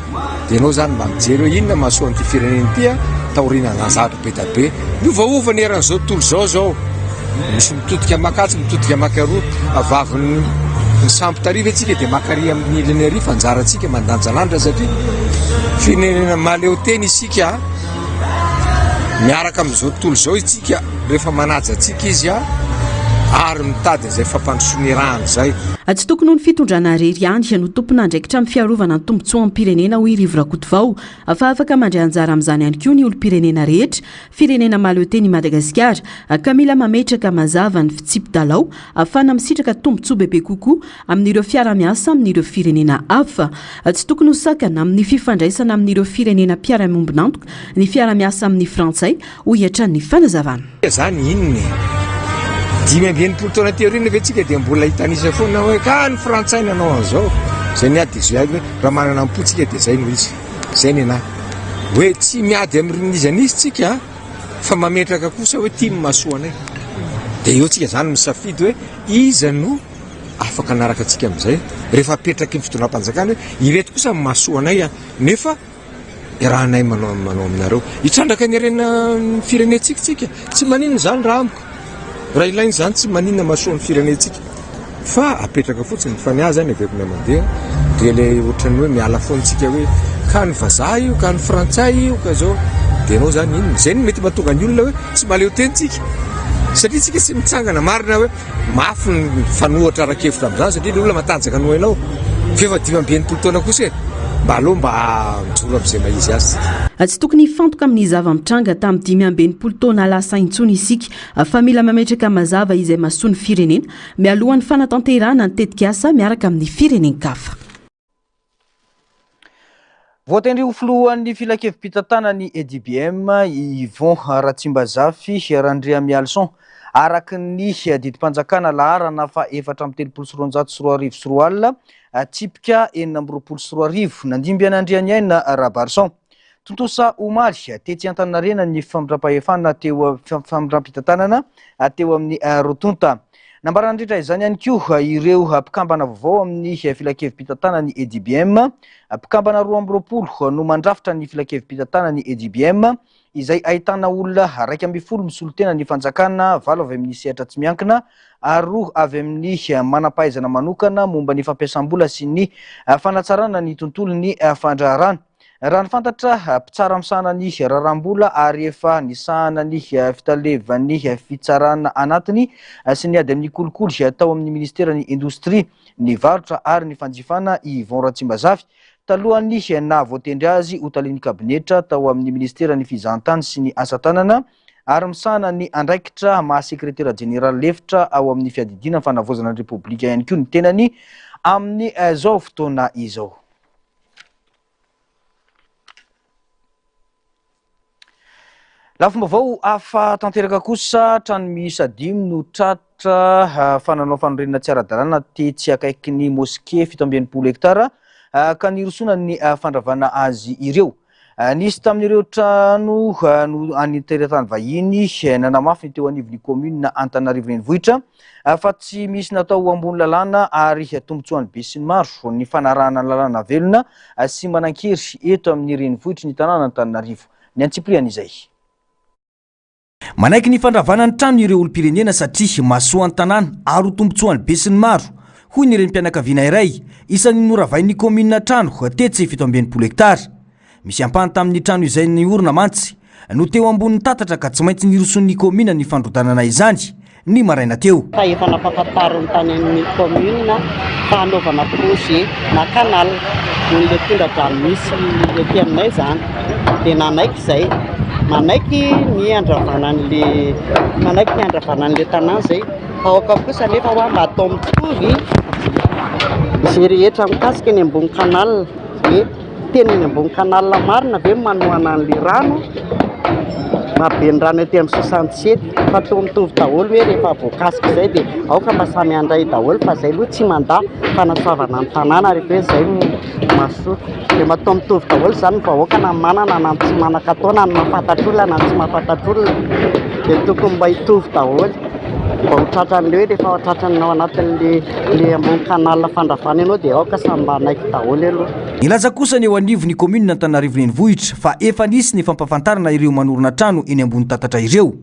Dia ianao izany mba mijery hoe inona mahasoa an'ity firenena ity a, taorianana zavatra be dia be. Miovaova ny eran'izao tontolo izao izao. Misy mitodika makatsy, mitodika makaroa. Vavin'ny ny sampy tary ve tsika dia makary amin'ny ilany ary fa anjarantsika mandanjalanja satria firenena mahaleo tena isika miaraka amin'izao tontolo izao isika rehefa manaja antsika izy a ary mitady an'izay fampandrosoana irahana izay. Tsy tokony ho ny fitondrana irery ihany no tompon'andraikitra amin'ny fiarovana ny tombontsoam-pirenena hoy Rivo Rakotovao fa afaka mandray anjara amin'izany ihany koa ny olom-pirenena rehetra. Firenena mahaleo tena i Madagasikara ka mila mametraka mazava ny fitsipi-dalao ahafahana misitraka tombontsoa bebe kokoa amin'ireo fiara-miasa amin'ireo firenena hafa. Tsy tokony ho sakana amin'ny fifandraisana amin'ireo firenena mpiara-miombon'antoka ny fiara-miasa amin'ny frantsay hoy hatrany ny fanazavana. Zany inona e? 65 taona aty aoriana ve tsika dia mbola hitanisa foana hoe ka ny frantsay nanao an'izao? Zay ny ady dia zay hoe raha manana am-po tsika dia zay no izy. Zay ny anahy. Hoe tsy miady amin'iza n'iza tsika fa mametraka kosa hoe ty ny mahasoa anay. Dia eo tsika zany misafidy hoe iza no afaka hanaraka antsika amin'izay. Rehefa apetraky ny fitondram-panjakana hoe ireto kosa ny mahasoa anay nefa Iarahanay manao manao aminareo. Hitrandraka ny harena ny firenentsika tsika. Tsy maninona izany raha amiko. Raha ilaina izany tsy maninona mahasoa ny firenentsika. Fa apetraka fotsiny fa ny ahy zany heverina mandeha dia le ohatran'ny hoe miala foana tsika hoe ka ny vazaha io ka ny frantsay io ka zao dia ianao zany inona izay no mety mahatonga ny olona hoe tsy mahaleo tena tsika satria tsika tsy mitsangana marina hoe Mafy ny mifanohitra ara-kevitra amin'izany satria ilay olona matanjaka noho ianao. F'efa 65 taona kosa e! Mba aleo mba mijoro amin'izay maha izy azy isika. Tsy tokony hifantoka amin'ny zava-mitranga tamin'ny 65 taona lasa intsony isika fa mila mametraka mazava izay mahasoa ny firenena mialohan'ny fanatanterahana ny tetikasa miaraka amin'ny firenen-kafa. Voatendry ho filohan'ny filankevi-pitantanan'ny EDBM i Yvon Ratsimbazafy Randriamialison, araka ny didim-panjakana laharana faha 2034 2020, tsipika 2026, nandimby an'Andrianiaina Rabarison. Tontosa omaly tetsy Antaninarenina ny famindram-pahefana teo famindram-pitantanana teo amin'ny roa tonta. Nambarany nandritra izany ihany koa ireo mpikambana vaovao amin'ny filankevi-pitantanan'ny EDBM. Mpikambana 22 no mandrafitra ny filankevi-pitantanan'ny EDBM izay ahitana olona 11 misolo tena ny fanjakana, valo avy amin'ny sehatra tsy miankina ary roa avy amin'ny manam-pahaizana manokana momba ny fampiasam-bola sy ny fanatsarana ny tontolon'ny fandraharahana. Raha ny fantatra, mpitsara misahana ny raharaham-bola ary efa nisahana ny fitalevan'ny fitsarana anatiny sy ny ady amin'ny kolikoly tao amin'ny ministeran'ny Indostria, ny varotra ary ny fanjifana i Yvon Ratsimbazafy, talohan'ny naha voatendry azy ho talen'ny kabinetra tao amin'ny ministeran'ny Fizahantany sy ny asa tanana ary misahana ny andraikitra maha sekretera jeneraly lefitra ao amin'ny fiadidiana ny fanavaozana ny Repoblika ihany koa ny tenany amin'izao fotoana izao. Lafim-baovao hafa tanteraka kosa, trano miisa dimy no tratra fa nanao fanorenana tsy ara-dalàna tetsy akaikin'ny moske 67 hektara ka nirosoana ny fandravana azy ireo. Nisy tamin'ireo trano no an'ny teratany vahiny nanamafy ny teo anivon'ny kaominina Antananarivo Renivohitra fa tsy misy natao ho ambony lalàna ary tombontsoan'ny besinimaro ny fanarahana ny lalàna velona sy manan-kery eto amin'ny renivohitry ny tanàn'Antananarivo. Ny antsipiriany izay. Manaiky ny fandravana ny trano ireo olom-pirenena satria mahasoa ny tanàna ary ho tombontsoan'ny besinimaro, hoy ny renim-pianakaviana iray, isan'ny noravain'ny kaominina trano tetsy 67 hektara. Misy ampahany tamin'ny trano izay niorina mantsy no teo ambonin'ny tatatra ka tsy maintsy nirosoan'ny kaominina ny fandrodanana izany ny maraina teo. Fa efa nampahafantariny tany amin'ny commune fa hanaovana projet na canal noho ilay tondra-drano misy ety aminay izany. Dia nanaiky izay. Manaiky ny handravana an'ilay manaiky ny handravana an'ilay tanàna izay. Fa aoka kosa anefa hoa mba atao mitovy izay rehetra mikasika eny ambony canal hoe Tena eny ambony canal marina ve no manohana an'ilay rano? Mahabe ny rano ety amin'ny 67 fa toa mitovy daholo hoe rehefa voakasika izay dia aoka mba samy handray daholo fa izay aloha tsy mandà fanasoavana ny tanàna rehefa hoe izay no mahasoa. Dia mba toa mitovy daholo izany ny vahoaka na ny manana na ny tsy manan-katao na ny mahafantatra olona na ny tsy mahafantatra olona dia tokony mba hitovy daholo mba ho tratran'ilay hoe rehefa tratran'ny ao anatin'ilay ilay ambony canal fandravana ianao dia aoka samy mba hanaiky daholo aloha. Nilaza kosa ny eo anivon'ny kaominina Antananarivo Renivohitra fa efa nisy ny fampahafantarana ireo manorina trano eny ambony tatatra ireo.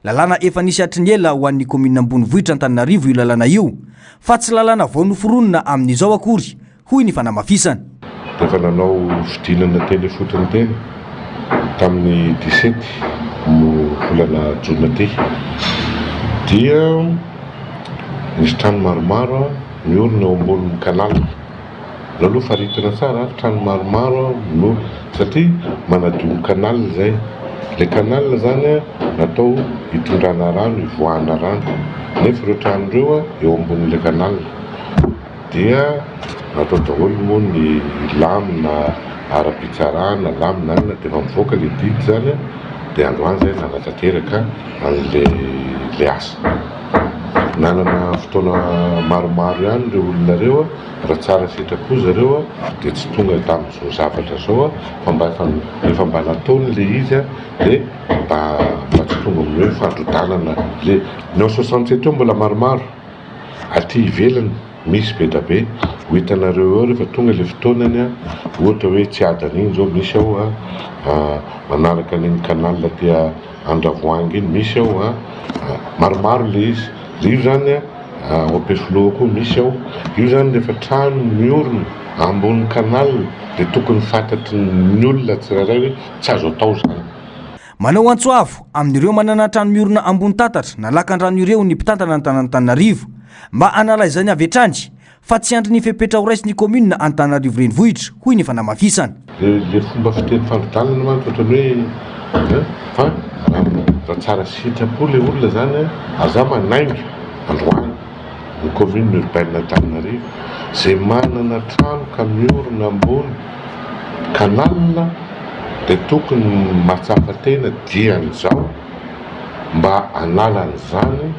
Lalàna efa nisy hatry ny ela ho an'ny kaominina ambonivohitra Antananarivo io lalàna io fa tsy lalàna vao noforonina amin'izao akory, hoy ny fanamafisana. Efa nanao fidinana teny ifotony teny tamin'ny dix-sept no volana jona ity dia nisy trano maromaro miorina eo ambonin'ny canal. Aleo aloha faritana tsara a, trano maromaro no satria manadio ny canal izay, ilay canal izany a natao hitondrana rano, hivoahana rano, nefa ireo trano ireo a eo ambonin'ilay canal, dia natao daholo moa ny lamina ara-pitsarana, lamina anona, dia efa mivoaka ilay didy izany a, dia androany izay nanatanteraka an'ilay ilay asa. Nanana fotoana maromaro ihany ireo olona ireo a. Raha tsara sitrapo zareo dia tsy tonga tamin'izao zavatra izao fa mba efa efa mba nataony le izy dia mba mba tsy tonga amin'ny hoe fandrodanana le ny ao 67 eo mbola maromaro aty ivelany misy be da be ho hitanareo eo rehefa tonga le fotoanany ohatra hoe tsy adana iny zao misy ao a manaraka an'iny canal aty Andravoahangy iny misy ao a maromaro le izy le io zany a Ao Ampefiloha koa misy ao. Io zany rehefa trano miorina ambony canal dia tokony fantatry ny olona tsirairay hoe tsy azo atao zany. Manao antso avo amin'ireo manana trano miorina ambony tatatra na lakandrano ireo ny mpitantana ny tanàn'Antananarivo mba hanala izany avy hatrany fa tsy andry ny fepetra horaisin'ny kaominina Antananarivo Renivohitra, hoy ny fanamafisana. Le fomba fiteny fanodinana mantsy ohatran'ny hoe an, fa raha tsara sitrapo le olona zany an, ary za manainga androany ny commune urbaine Antananarivo ze manana trano ka miorina ambony canal de tokony mahatsapa tena dian'izao mba hanala an'izany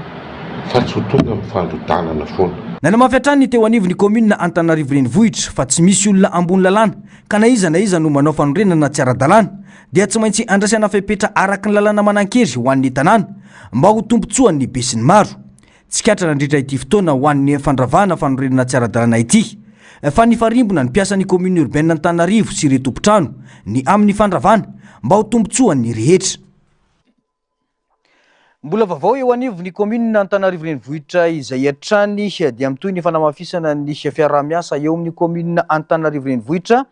fa tsy ho tonga amin'ny fandrodanana foana. Nanamafy hatrany ny teo anivon'ny kaominina Antananarivo Renivohitra fa tsy misy olona ambony lalàna ka na iza na iza no manao fanorenana tsy ara-dalàna dia tsy maintsy andraisana fepetra araka ny lalàna manan-kery ho an'ny tanàna mba ho tombontsoan'ny besinimaro. Tsikatra nandritra ity fotoana ho an'ny fandravana fanorenana tsy ara-dalàna ity fa nifarimbona ny mpiasan'ny commune urbaine Antananarivo sy ireo tompon-trano ny amin'ny fandravana mba ho tombontsoan'ny rehetra. Mbola vaovao eo anivon'ny commune Antananarivo Renivohitra izay hatrany dia mitohy ny fanamafisana ny fiaraha-miasa eo amin'ny commune Antananarivo Renivohitra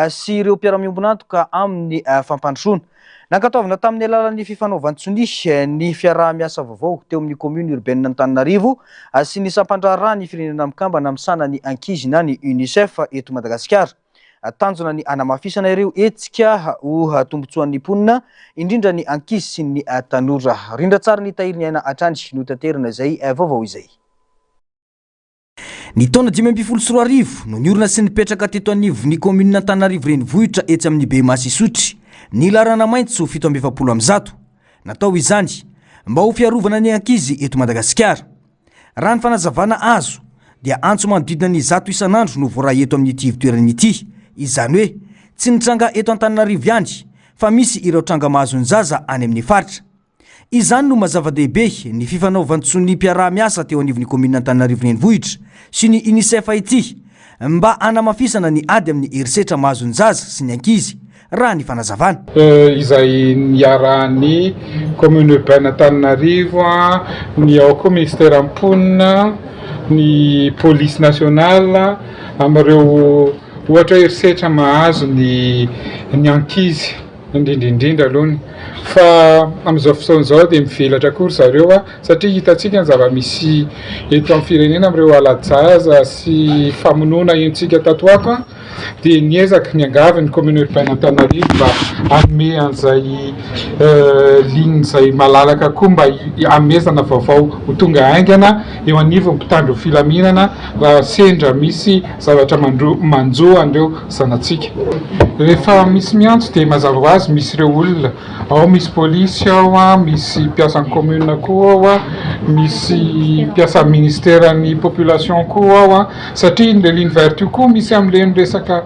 sy ireo mpiara-miombon'antoka amin'ny fampandrosoana. Nankatoavina tamin'ny alalan'ny fifanaovan-tsonia ny fiaraha-miasa vaovao teo amin'ny commune urbaine Antananarivo sy ny sampandraharahan'ny Firenena Mikambana misahana ny ankizy na ny Unicef eto Madagasikara. Tanjona ny hanamafisana ireo hetsika ho tombontsoan'ny mponina, indrindra ny ankizy sy ny tanora. Rindra tsara ny tahiry ny aina hatrany no taterina izay vaovao izay. Ny taona 2015 no niorina sy nipetraka teto anivon'ny kaominina Antananarivo Renivohitra etsy amin'ny Bemaso Isotry ny laharana maitso 147. Natao izany mba ho fiarovana ny ankizy eto Madagasikara. Raha ny fanazavana azo dia antso manodidina ny 100 isan'andro no voaray eto amin'ity ivontoerana ity. Izany hoe tsy ny tranga eto Antananarivo ihany fa misy ireo tranga mahazo ny zaza any amin'ny faritra. Izany no maha zava-dehibe ny fifanaovan-tsoniam-piaraha-miasa teo anivon'ny kaominina Antananarivo Renivohitra sy ny Unicef ity mba hanamafisana ny ady amin'ny herisetra mahazo ny zaza sy ny ankizy, raha ny fanazavana. Izay niarahan'ny Commune Urbaine Antananarivo, ny ao koa Minisiteran'ny Mponina, ny Police Nationale amin'ireo ohatra hoe herisetra mahazo ny ny ankizy. Indrindra indrindra aloha ny fa amin'izao fotoana izao dia mivelatra koa ry zareo a, satria hitantsika ny zava-misy eto amin'ny firenena amin'ireo hala-jaza sy famonoana henontsika tato ho ato a, dia niezaka niangavy ny commune urbaine Antananarivo mba hanome an'izay ligne izay malalaka koa mba hanomezana vaovao ho tonga haingana eo anivon'ny mpitandro filaminana raha sendra misy zavatra manjo an'ireo zanatsika. Rehefa misy miantso dia mazava ho azy misy ireo olona ao, misy polisy ao, misy mpiasan'ny commune koa ao, misy mpiasan'ny ministeran'ny population koa ao, satria iny le ligne verte io koa misy amin'ireny resaka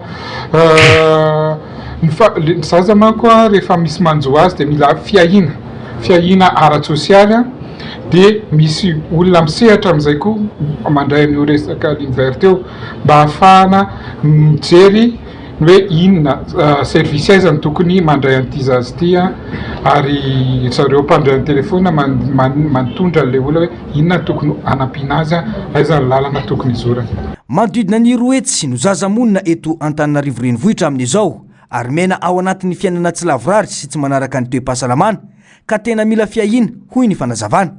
ny fa- ny zaza manko rehefa misy manjo azy dia mila fiahiana, fiahiana ara-tsosialy dia misy olona misehatra amin'izay koa mandray an'io resaka ligne verte io mba hahafahana mijery ny hoe inona service aiza no tokony mandray an'ity zaza ity ary ry zareo mpandray an-telefaonina manitondra an'ilay olona hoe inona no tokony hanampiana azy, aiza ny lalana tokony hizorany. Manodidina ny 200 no zaza monina eto Antananarivo Renivohitra amin'izao ary miaina ao anatin'ny fiainana tsy lavorary sy tsy manaraka ny toe-pahasalamana ka tena mila fiahiana, hoy ny fanazavana.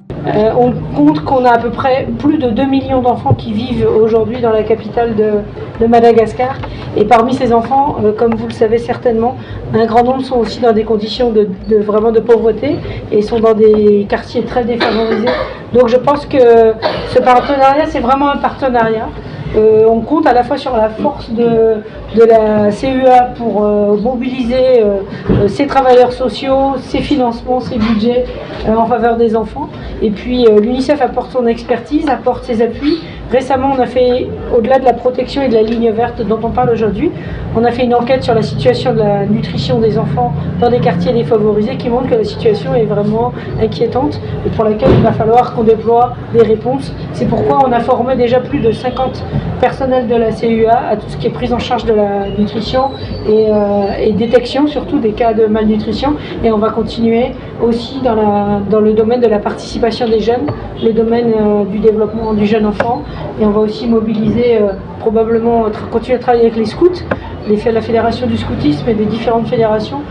On compte qu'on a à peu près plus de 2 millions d'enfants qui vivent aujourd'hui dans la capitale de, de Madagascar. Et parmi ces enfants, comme vous le savez certainement, un grand nombre sont aussi dans des conditions de, de vraiment de pauvreté et sont dans des quartiers très défavorisés. Donc je pense que ce partenariat, c'est vraiment un partenariat. Euh, on compte à la fois sur la force de, de la CUA pour euh, mobiliser euh, ses travailleurs sociaux, ses financements, ses budgets en faveur des enfants. Et puis l'UNICEF apporte son expertise, apporte ses appuis. Récemment, on a fait, au-delà de la protection et de la ligne verte dont on parle aujourd'hui, on a fait une enquête sur la situation de la nutrition des enfants dans des quartiers défavorisés qui montre que la situation est vraiment inquiétante et pour laquelle il va falloir qu'on déploie des réponses. C'est pourquoi on a formé déjà plus de 50 personnels de la CUA à tout ce qui est prise en charge de la nutrition et, euh, et détection surtout des cas de malnutrition. Et on va continuer aussi dans, la, dans le domaine de la participation des jeunes, le domaine euh, du développement du jeune enfant. Et on va aussi mobiliser, euh, probablement continuer à travailler avec les scouts, les, la fédération du scoutisme et des différentes fédérations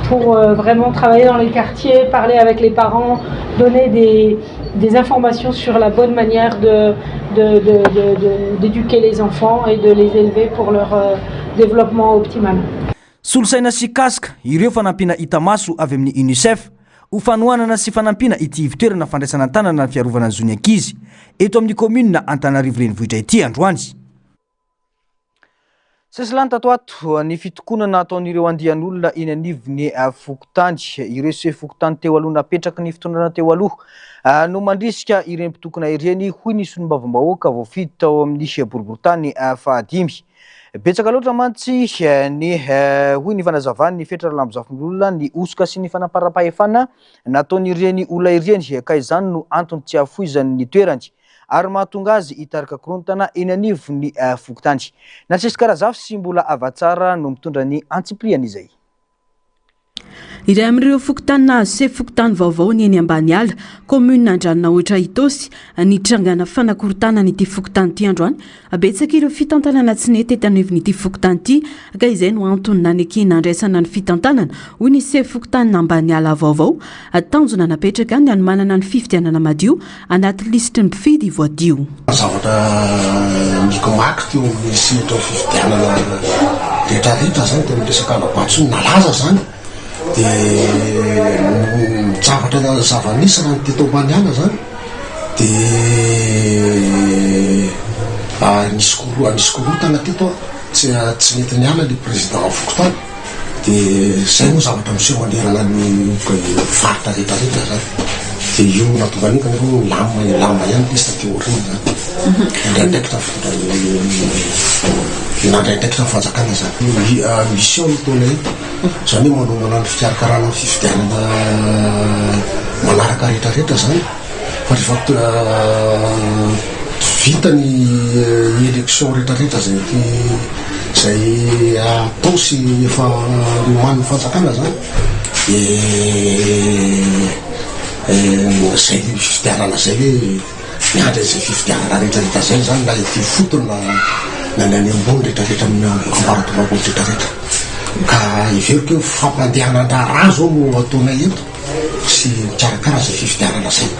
pour euh, vraiment travailler dans les quartiers, parler avec les parents, donner des, des informations sur la bonne manière de, d'éduquer les enfants et de les élever pour leur euh, développement optimal. Solosaina sy casque ireo fanampiana hita maso avy amin'ny Unicef ho fanohanana sy fanampiana ity ivotoerana fandraisana an-tanana ny fiarovana ny zon'ny ankizy eto amin'ny kaominina Antananarivo Renivohitra ity androany. Sesilany tato ato ny fitokonana ataon'ireo andian'olona eny anivon'ny fokontany. Ireo sefo fokontany teo aloha napetraky ny fitondrana teo aloha no mandrisika ireny mpitokona ireny, hoy ny solombavambahoaka voafidy tao amin'ny boriborintany fahadimy. Betsaka loatra mantsy ny, hoy ny fanazavan'ny Fetra Ralambozafimbololona, ny hosoka sy ny fanamparam-pahefana nataon'ireny olona ireny ka izany no antony tsy hahafoizany ny toerany. ary mahatonga azy hitarika korontana eny anivon'ny fokontany. Nasesika Razafy sy Mbola Havatsara no mitondra ny antsipiriany izay. Iray amin'ireo fokontany nahazo sefo fokontany vaovao ny eny Ambaniala, kaominina Andranonahoatra Itaosy, nitrangana fanakorontanana ity fokontany ity androany. Betsaka ireo fitantanana tsy nety eto anivon'ity fokontany ity ka izay no antony nanekena handraisana ny fitantanana, hoy ny sefo fokontanin'Ambaniala vaovao. Tanjona napetraka ny hanomanana ny fifidianana madio anaty lisitry ny mpifidy voadio. Zavatra nikimaky teo amin'ny sehatra fifidianana rehetra rehetra zany teo amin'ny resaka hala-bato sy ny nalaza zany dia ny zavatra zava-nisy raha ny teto Ambaniala zany dia nisy koro- nisy korontana teto an, tsy tsy nety niala le président fokontany dia zay moa zavatra miseho manerana ny faritra rehetra rehetra zany dia io nahatonga an'io kanefa moa nilamina nilamina ihany ilay izy taty aoriana zany nandray andraikitra ny fitondran'ny nandray andraikitra ny fanjakana zany mission no ataonay eto. Izany hoe manomana ny fikarakarana ny fifidianana manaraka rehetra rehetra izany fa rehefa vita ny élection rehetra rehetra izay izay atao sy efa nomanin'ny fanjakana izany dia izay fifidianana izay hoe Miandry an'izay fifidianana rehetra rehetra izay izany na ety ifotony na na ny any ambony rehetra rehetra amin'ny ambaratonga ambony rehetra rehetra. Ka heveriko hoe fampandehanan-draharaha izao no ataonay eto sy mikarakara izay fifidianana izay.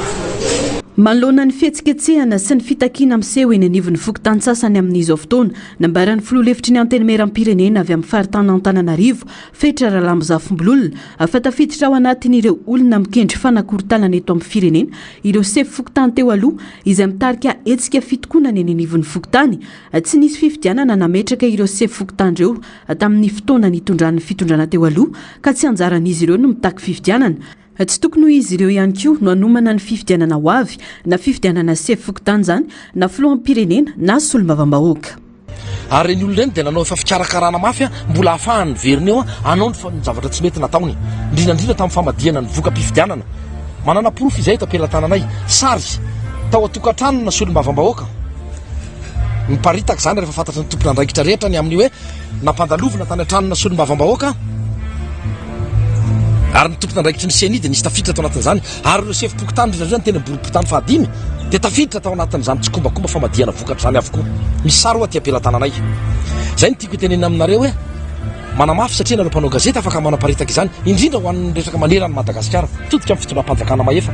Manoloana ny fihetsiketsehana sy ny fitakiana miseho eny anivon'ny fokontany sasany amin'izao fotoana, nambaran'ny filoha lefitry ny Antenimierampirenena avy amin'ny faritanin'Antananarivo, Fetra Ralambozafimbololona, fa tafiditra ao anatin'ireo olona mikendry fanakorontanana eto amin'ny firenena Ireo sefo fokontany teo aloha izay mitarika hetsika fitokonana eny anivon'ny fokontany. Tsy nisy fifidianana nametraka ireo sefo fokontany ireo tamin'ny fotoana nitondran'ny fitondrana teo aloha ka tsy anjaran'izy ireo no mitaky fifidianana. Tsy tokony ho izy ireo ihany koa no hanomana ny fifidianana ho avy, na fifidianana sefo fokontany izany, na filoham-pirenena na solombavambahoaka. Ary ireny olona ireny dia nanao efa fikarakarana mafy mbola hahafahany miverina eo hanao ny zavatra tsy mety nataony, indrindra indrindra tamin'ny famadihana ny voka-pifidianana. Manana porofo izay eto am-pelatananay, sary tao an-tokantranona solombavambahoaka. Niparitaka izany rehefa fantatry ny tompon'andraikitra rehetra ny amin'ny hoe nampandalovina tany an-tranona solombavambahoaka ary ny tompon'andraikitry ny CENI dia nisy tafiditra tao anatin'izany ary ireo sefom-pokontany indrindra indrindra ny teny amin'ny boriborintany fahadimy dia tafiditra tao anatin'izany tsikombakomba famadihana vokatra izany avokoa. Misy sary hoa aty am-pelatananay. Izay no tiako hitenenina aminareo hoe manamafy satria nareo mpanao gazety afaka manaparitaka izany indrindra ho an'ny resaka manerana an'i Madagasikara. Mitodika amin'ny fitondram-panjakana mahefa.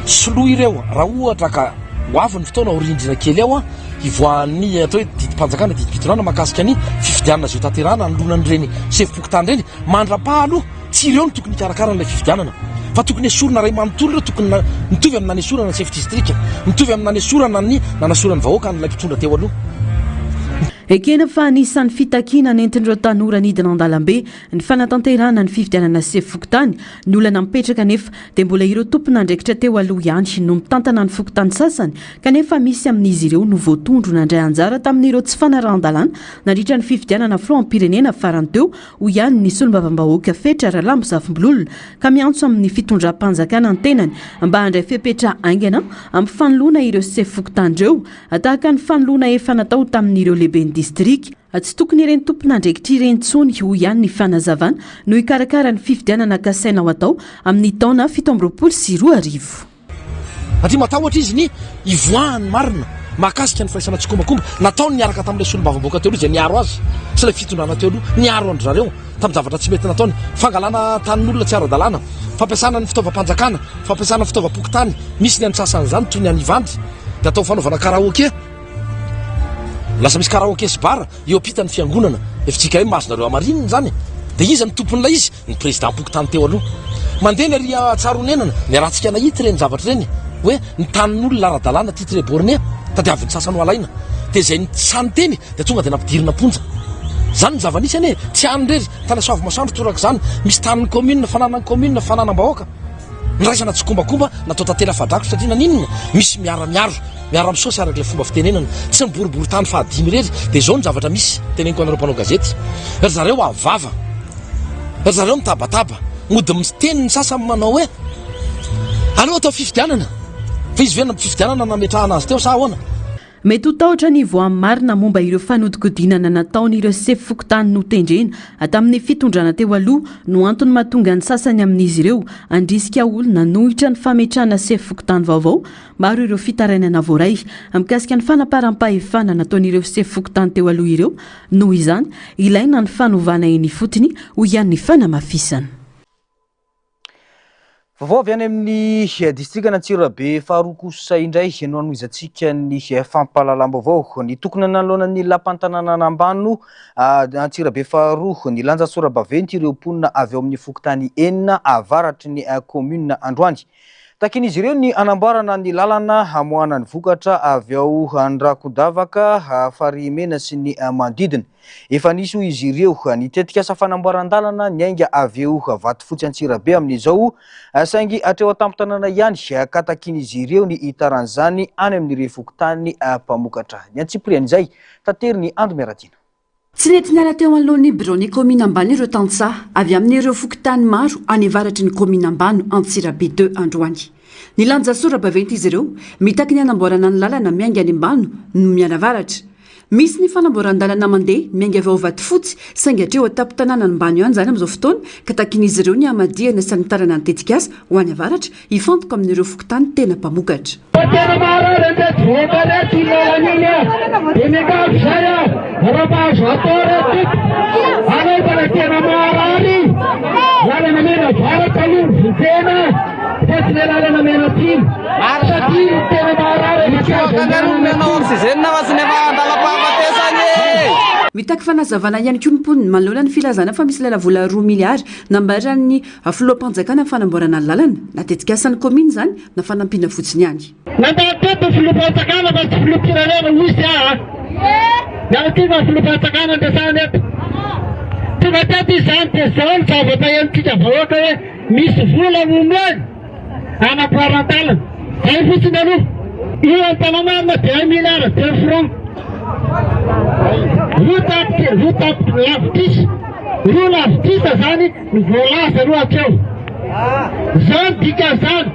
Soloy ireo raha ohatra ka ho avy ny fotoana aoriandriana kely ao hivoahan'ny atao hoe didim-panjakana, didim-pitondrana mahakasika ny fifidianana izay hotanterahana hanoloana an'ireny sefom-pokontany ireny mandra-paha aloha tsy ireo no tokony hikarakara an'ilay fifidianana fa tokony esorina iray manontolo ireo tokony mitovy amin'ny nanesorana ny sefo distrika mitovy amin'ny nanesorana ny nanasoran'ny vahoaka an'ilay mpitondra teo aloha. Ekena fa anisan'ny fitakiana nentin'ireo tanora nidina an-dalambe ny fanatanterahana ny fifidianana sefo fokontany. Ny olana mipetraka anefa dia mbola ireo tompon'andraikitra teo aloha ihany no mitantana ny fokontany sasany kanefa misy amin'izy ireo no voatondro nandray anjara tamin'ireo tsy fanarahan-dalàna nandritra ny fifidianana filoham-pirenena farany teo hoy ihany ny solombavambahoaka Fetra Ralambozafimbololona ka miantso amin'ny fitondram-panjakana ny tenany mba handray fepetra haingana amin'ny fanoloana ireo sefo fokontany ireo tahaka ny fanoloana efa natao tamin'ireo lehiben'ny distrika. Tsy tokony ireny tompon'andraikitra ireny intsony, hoy ihany ny fanazavana, no hikarakara ny fifidianana kasaina ho atao amin'ny taona 2027. Satria matahotra izy ny hivoahan'ny marina mahakasika ny firaisana tsikombakomba nataony niaraka tamin'ilay solombavambahoaka teo aloha izay niaro azy sy ilay fitondrana teo aloha niaro an-dry zareo tamin'ny zavatra tsy mety nataony, fangalana tanin'olona tsy ara-dalàna, fampiasana ny fitaovam-panjakana, fampiasana fitaovam-pokontany, misy ny antsasan'izany toy ny any Ivandry dia atao fanaovana karaoke, lasa misy karaoke sy bar eo ampitan'ny fiangonana fjkm azonareo hamarinina izany e, dia iza no tompon'ilay izy? Ny président-pokontany teo aloha. Mandeha ny ary Tsaronenana, niarahantsika nahita ireny zavatra ireny, hoe ny tanin'olona ara-dalàna titre borné, tadiavin'ny sasany ho alaina. Dia izay sahy niteny dia tonga dia nampidirina am-ponja. Zany ny zava-nisy anie, tsy any irery, tany Soavimasoandro torak'izany, misy tanin'ny commune, fananan'ny commune, fananam-bahoaka. Niraisana tsikombakomba natao tantely afa-drakotra satria naninona? Misy miara-miaro, miara-misaosy araka ilay fomba fitenenana. Tsy ny boriborintany fahadimy irery. Dia izao ny zavatra misy, teneniko anareo mpanao gazety, ry zareo avo vava, ry zareo mitabataba, mody miteny ny sasany manao hoe aleo atao fifidianana, fa izy ve fifidianana nametrahana azy teo sa ahoana? Mety ho tahotra ny voamarina momba ireo fanodikodinana nataon'ireo sefo fokontany notendrena tamin'ny fitondrana teo aloha no antony mahatonga ny sasany amin'izy ireo handrisika olona hanohitra ny fametrahana sefo fokontany vaovao. Maro ireo fitarainana voaray mikasika ny fanaparam-pahefana nataon'ireo sefo fokontany teo aloha ireo. Noho izany, ilaina ny fanovana eny ifotony, hoy ihany ny fanamafisana. Vaovao avy any amin'ny distrikan'Antsirabe faharoa kosa indray no hanohizantsika ny fampahalalam-baovao. Nitokona nanoloana ny lapan'ny tanànan'Ambano Antsirabe faharoa nilanja sora-baventy ireo mponina avy ao amin'ny fokontany enina avaratry ny kaominina androany. Takian'izy ireo ny hanamboarana ny lalana hamoahana ny vokatra avy ao Andrakodavaka, Farihimena sy ny manodidina. Efa nisy hoy izy ireo ny tetikasa fanamboaran-dalana niainga avy eo Vatofotsy Antsirabe amin'izao saingy hatreo an-tampon-tanàna ihany ka takian'izy ireo ny hitaran'izany any amin'ireo fokontany mpamokatra. Ny antsipirian'izay, taterin'i Ando Miaratiana. Tsy nety niala teo anoloan'ny biraon'ny kaominina Ambano ireo tantsaha avy amin'ireo fokontany maro any avaratry ny kaominina Ambano, Antsirabe deux androany. Nilanja sora-baventy izy ireo, mitaky ny hanamboarana ny lalana miainga any Ambano no mianavaratra. Misy ny fanamboaran-dalana mandeha miainga avy ao Vatofotsy saingy hatreo an-tampon-tanàna Ambano ihany izany amin'izao fotoana ka takian'izy ireo ny hamadihana sy hanitarana ny tetikasa ho any avaratra hifantoka amin'ireo fokontany tena mpamokatra. Fa tena maharary an'ireto vahoaka ireto iny lalana iny a! Dia miangavy izay aho raha mba azo atao re tompoko, anaovana tena maharary iny lalana mianavaratra aloha no vonjena fa tsy ilay lalana mianatsimo. Satria ny tena maharary dia tsy azo andehanana Mitaky fanazavana ihany koa ny mponina manoloana ny filazana fa misy lelavola roa miliara nambaran'ny filoham-panjakana amin'ny fanamboarana lalana, na tetikasan'ny kaominina izany na fanampiana fotsiny ihany. Nandalo teto ny filoham-panjakana fa tsy filoham-pirenena hoy izy aa. Miala tsiny fa filoham-panjakana no resahana eto. Tonga teto izy izany dia izao ny zavatra henontsika vahoaka hoe misy vola omeny. Anamboaran-dalana. Zay fotsiny aloha. Io Antananarina dia un milliard de francs. Roa tapitra, roa tapitra lavitrisa. Roa lavitrisa zany no voalaza aloha hatreo. Zao ny dikan'izany.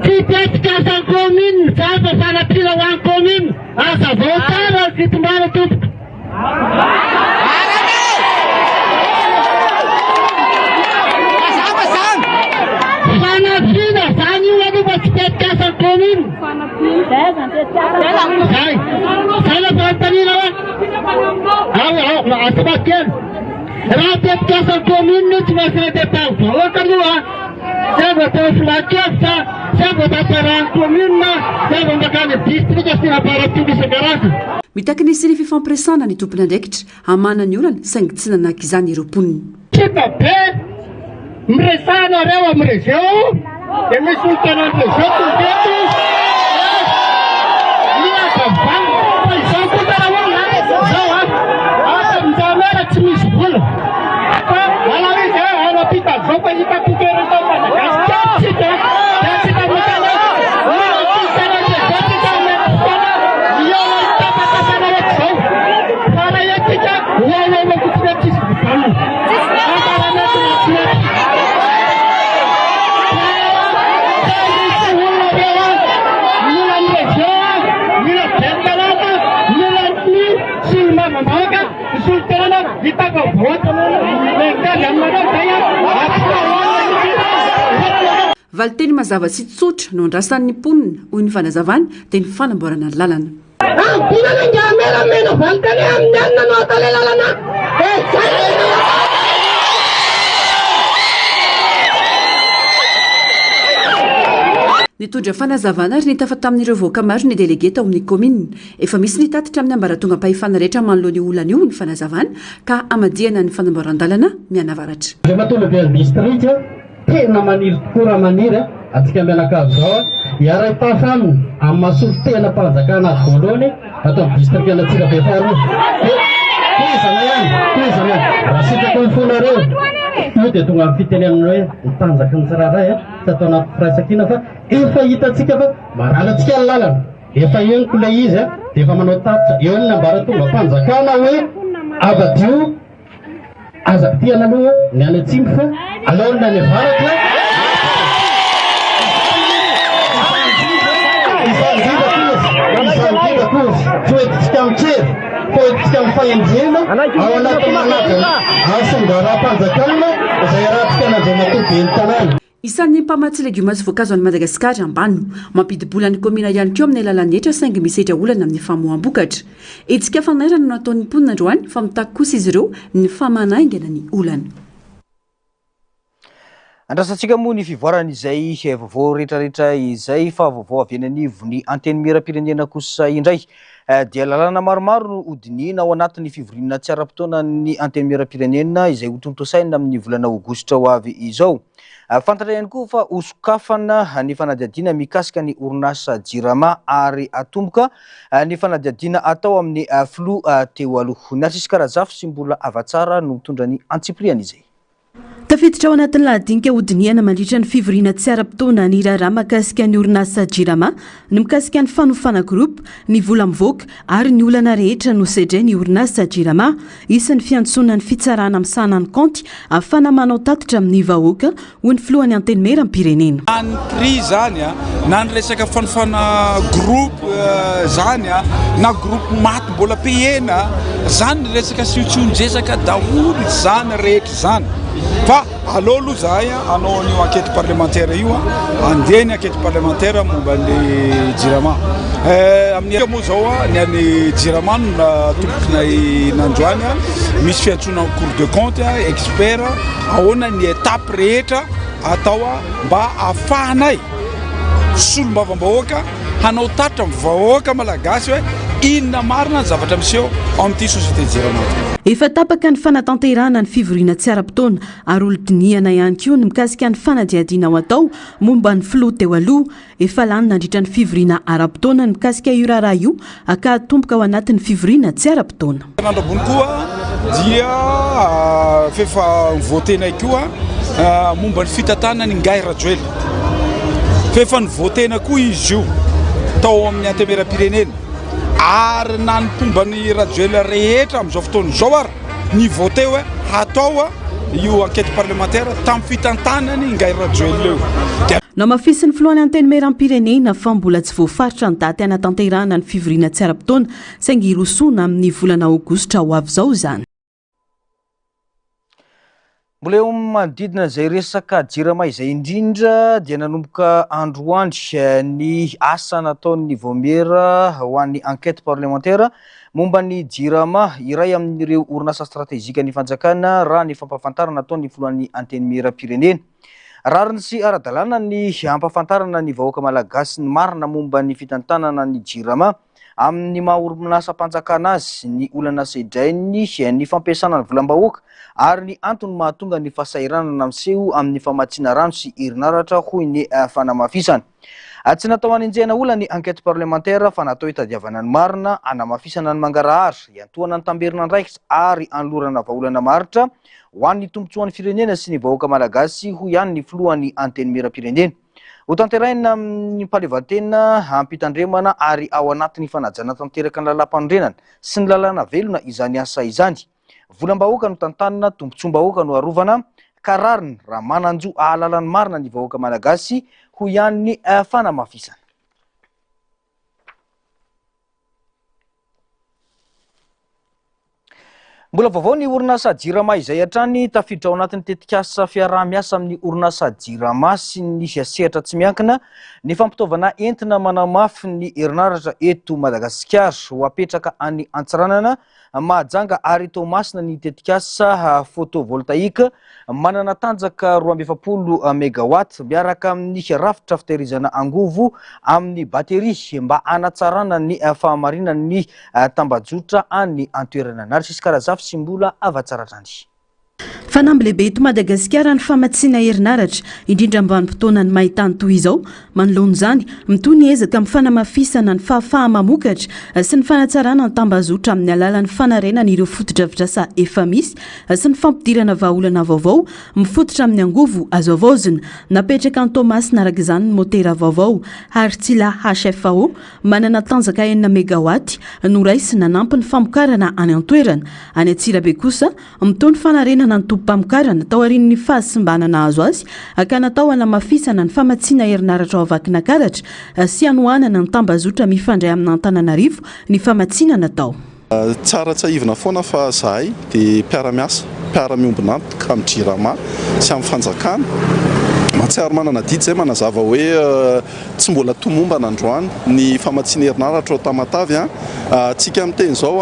Tsy tetikasan'ny commune zany fa fanampiana ho an'ny commune. Hazavao tsara ny fitondrana tompoko. Fanampiana zany io aloha fa tsy tetikasan'ny commune. Zay. Zay le fanontaniana hoe. Ao, ao, azafady kely. Raha tetikasan'ny commune io tsy maintsy retetan'ny vahoaka aloha. Zay vao atao filan-kevitra, zay vao tantarahan'ny commune, zay vao mankany amin'ny distrika sy ambaratonga isan-karazany. Mitaky ny hisian'ny fifampiresahana ny tompon'andraikitra hamahana ny olana saingy tsy nanaiky izany ireo mponina. Ekipa be miresaha nareo amin'ny réseau dia misy solontenan'ny réseau tonga eto dia milaza vanona fa izao kosa raha olona izao a ato amin'izao tsy misy vola Fa alao izy a, hanapita an'izao fa hitako toerana tao Madagasikara tsika dia tsy hita mitana mila solontena président tsika omena fotoana mihaona hitapatapana eto izao fa raha eto tsika ho ao ho ao fotsiny eto tsisy mijanona ambarana eto na tsy eto fa misy olona reo a mila ny région a mila ben'ny tanàna mila ny solombavambahoaka Ny solontenana hitako vahoaka miangavy aminareo izay Valinteny mazava sy tsotra no andrasan'ny mponina, hoy ny fanazavana, dia ny fanamboarana ny lalana. Ampinana ingahy mena mena valinteny hoe amin'ny alina no atao ilay lalana dia zay no Nitondra fanazavana ary nitafa tamin'ireo vahoaka maro ny delege tao amin'ny kaominina. Efa misy ny tatitra amin'ny ambaratongam-pahefana rehetra manoloana io olana io ny fanazavana ka hamadihana ny fanamboaran-dalana mianavaratra. Andriamatoa Lehiben'ny Distrika, tena maniry tokoa raha maniry antsika mianakavy izao hiara-hitafa aminy amin'ny maha solontenam-panjakana azy voalohany ato amin'ny Distrikan'Antsirabe faharoa. Tohizana ihany, tohizana ihany. Raha sitraky ny fonareo, io dia tonga amin'ny fitenenana hoe ny tanjaky ny tsirairay tsy atao anaty firaisankina fa efa hitantsika fa marary antsika ny lalana. Efa henoko ilay izy dia efa manao tatitra eo amin'ny ambaratongam-panjakana hoe avadio Aza kitihana aloha ny any atsimo fa aleo ny any avaratra. Izany indrindra koa, izany indrindra koa, tsy hoentintsika amin'ny-kery fa hoentintsika amin'ny fahendrena ao anatin'ny manaja ny hasindraharaha-panjakana izay iarahantsika an'Andriamatoa Ben'ny Tanàna. Isan'ny mpamatsy legioma sy voankazo an'i Madagasikara Ambano. Mampidi-bola ny kaomina ihany koa amin'ny alalan'ny hetra saingy misedra olana amin'ny famoaham-bokatra. Hetsika fanairana no nataon'ny mponina androany fa mitaky kosa izy ireo ny famahana haingana ny olana. Andrasantsika moa ny fivoaran'izay vaovao rehetrarehetra izay fa vaovao avy eny anivon'ny Antenimierampirenena kosa indray dia lalàna maromaro no hodinihina ao anatin'ny fivoriana tsy ara-potoanan'ny Antenimierampirenena izay hotontosaina amin'ny volana aogositra ho avy izao. Fantatra ihany koa fa hosokafana ny fanadihadiana mikasika ny orinasa Jirama ary hatomboka ny fanadihadiana atao amin'ny filoha teo aloha. Narcisque Razafy sy Mbola Havatsara no mitondra ny antsipiriany izay. Tafiditra ao anatin'ny lahadinika hodinihana mandritra ny fivoriana tsy ara-potoana ny raharaha mahakasika ny orinasa Jirama, ny mikasika ny fanofana groupe, ny vola mivoaka ary ny olana rehetra nosedrain'ny orinasa Jirama. Hisy ny fiantsoana ny fitsarana misahana ny kaonty ahafahana manao tatitra amin'ny vahoaka, hoy ny filohan'ny Antenimierampirenena. Na ny prix zany a, na ny resaka fanofana groupe zany a, na groupe maty mbola payena, zany resaka siontsion-dresaka daholo izany rehetra izany fa aleo aloha zahay hanao an'io enquête parlementaire io, handeha ny enquête parlementaire momba ny jirama. Amin'ny moa zao ny an'ny jirama no natombokinay nandroany, misy fiantsoana ny cour de compte, expert, ahoana ny étape rehetra atao mba ahafahanay solombavambahoaka hanao tatitra amin'ny vahoaka malagasy hoe inona marina ny zavatra miseho ao amin'ity société Jirama ity. Efa tapaka ny fanatanterahana ny fivoriana tsy ara-potoana ary holodinihana ihany koa ny mikasika ny fanadihadiana ho atao momba ny filoha teo aloha. Efa lany nandritra ny fivoriana ara-potoana ny mikasika io raharaha io ka hatomboka ao anatin'ny fivoriana tsy ara-potoana. Herinandro ambony koa dia f'efa nivoatenay koa momba ny fitantanana Ingahy Rajoelina. F'efa nivoatena koa izy io tao amin'ny Antenimierampirenena ary na ny mpomba an'i Rajoelina rehetra amin'izao fotoana izao ary ni-voter hoe hatao io enquête parlementaire tamin'ny fitantanany Ingahy Rajoelina io. Dia. Nohamafisin'ny filohan'ny Antenimierampirenena fa mbola tsy voafaritra ny daty hanatanterahana ny fivoriana tsy ara-potoana saingy hirosoana amin'ny volana aogositra ho avy izao izany. Mbola eo amin'ny manodidina izay resaka jirama izay indrindra dia nanomboka androany ny asa nataon'ny vaomiera ho an'ny enquête parlementaire momba ny jirama, iray amin'ireo orinasa stratejikan'ny fanjakana raha ny fampahafantarana nataon'ny filohan'ny Antenimierampirenena. Rariny sy ara-dalàna ny hampahafantarana ny vahoaka malagasy ny marina momba ny fitantanana ny jirama. Amin'ny maha orinasam-panjakana azy, ny olana sedrainy, ny fampiasana ny volam-bahoaka ary ny antony mahatonga ny fahasahiranana miseho amin'ny famatsiana rano sy herinaratra, hoy ny fanamafisana. Tsy natao hanenjehana olona ny enquête parlementaire fa natao hitadiavana ny marina, hanamafisana ny mangarahara, hiantohana ny tamberin'andraikitra ary hanolorana vahaolana maharitra ho an'ny tombontsoan'ny firenena sy ny vahoaka malagasy, hoy ihany ny filohan'ny Antenimierampirenena. Hotanterahina amin'ny fahaleovantena, am-pitandremana ary ao anatin'ny fanajana tanteraka ny lalàmpanorenana sy ny lalàna velona izany asa izany. Volam-bahoaka no tantanina, tombontsoam-bahoaka no arovana, ka rariny raha manan-jo hahalala ny marina ny vahoaka malagasy, hoy ihany ny fanamafisana. Mbola vaovao ny orinasa Jirama izay hatrany tafiditra ao anatin'ny tetikasa fiaraha-miasa amin'ny orinasa Jirama sy ny sehatra tsy miankina ny fampitaovana entina manamafy ny herinaratra eto Madagasikara. Ho apetraka any Antsiranana, Mahajanga ary Toamasina ny tetikasa photovoltaïque manana tanjaka 42 megawatt miaraka amin'ny rafitra fitehirizana angovo amin'ny bateria mba hanatsarana ny fahamarinan'ny tambajotra any an-toerana. Narcisque Razafy sy Mbola Havatsaratrandry. Fanamby lehibe eto Madagasikara ny famatsiana herinaratra, indrindra amin'ny vanim-potoanan'ny main-tany toy izao. Manoloana izany, mitohy ny ezaka amin'ny fanamafisana ny fahafaha-mamokatra sy ny fanatsarana ny tambazotra amin'ny alalan'ny fanarenana ireo fotodrafitrasa efa misy sy ny fampidirana vahaolana vaovao mifototra amin'ny angovo azo havaozina. Napetraka any Toamasina araka izany ny motera vaovao Hartsila HFAO manana tanjaka enina megawatt noraisina hanampy ny famokarana any an-toerana. Any Antsirabe kosa, mitohy ny fanarenana ny tobim-pamokarana taorian'ny fahasimbana nahazo azy ka natao hanamafisana ny famatsiana herinaratra ao Vakinakaratra sy hanohanana ny tambazotra mifandray amin'Antananarivo ny famatsiana natao. Tsara tsiahivina foana fa zahay dia mpiara-miasa, mpiara-miombon'antoka amin'ny Jirama sy amin'ny fanjakana. Mahatsiaro manana adidy izay manazava hoe tsy mbola tomombana androany ny famatsiana herinaratra ao Tamatave. Tsika miteny izao,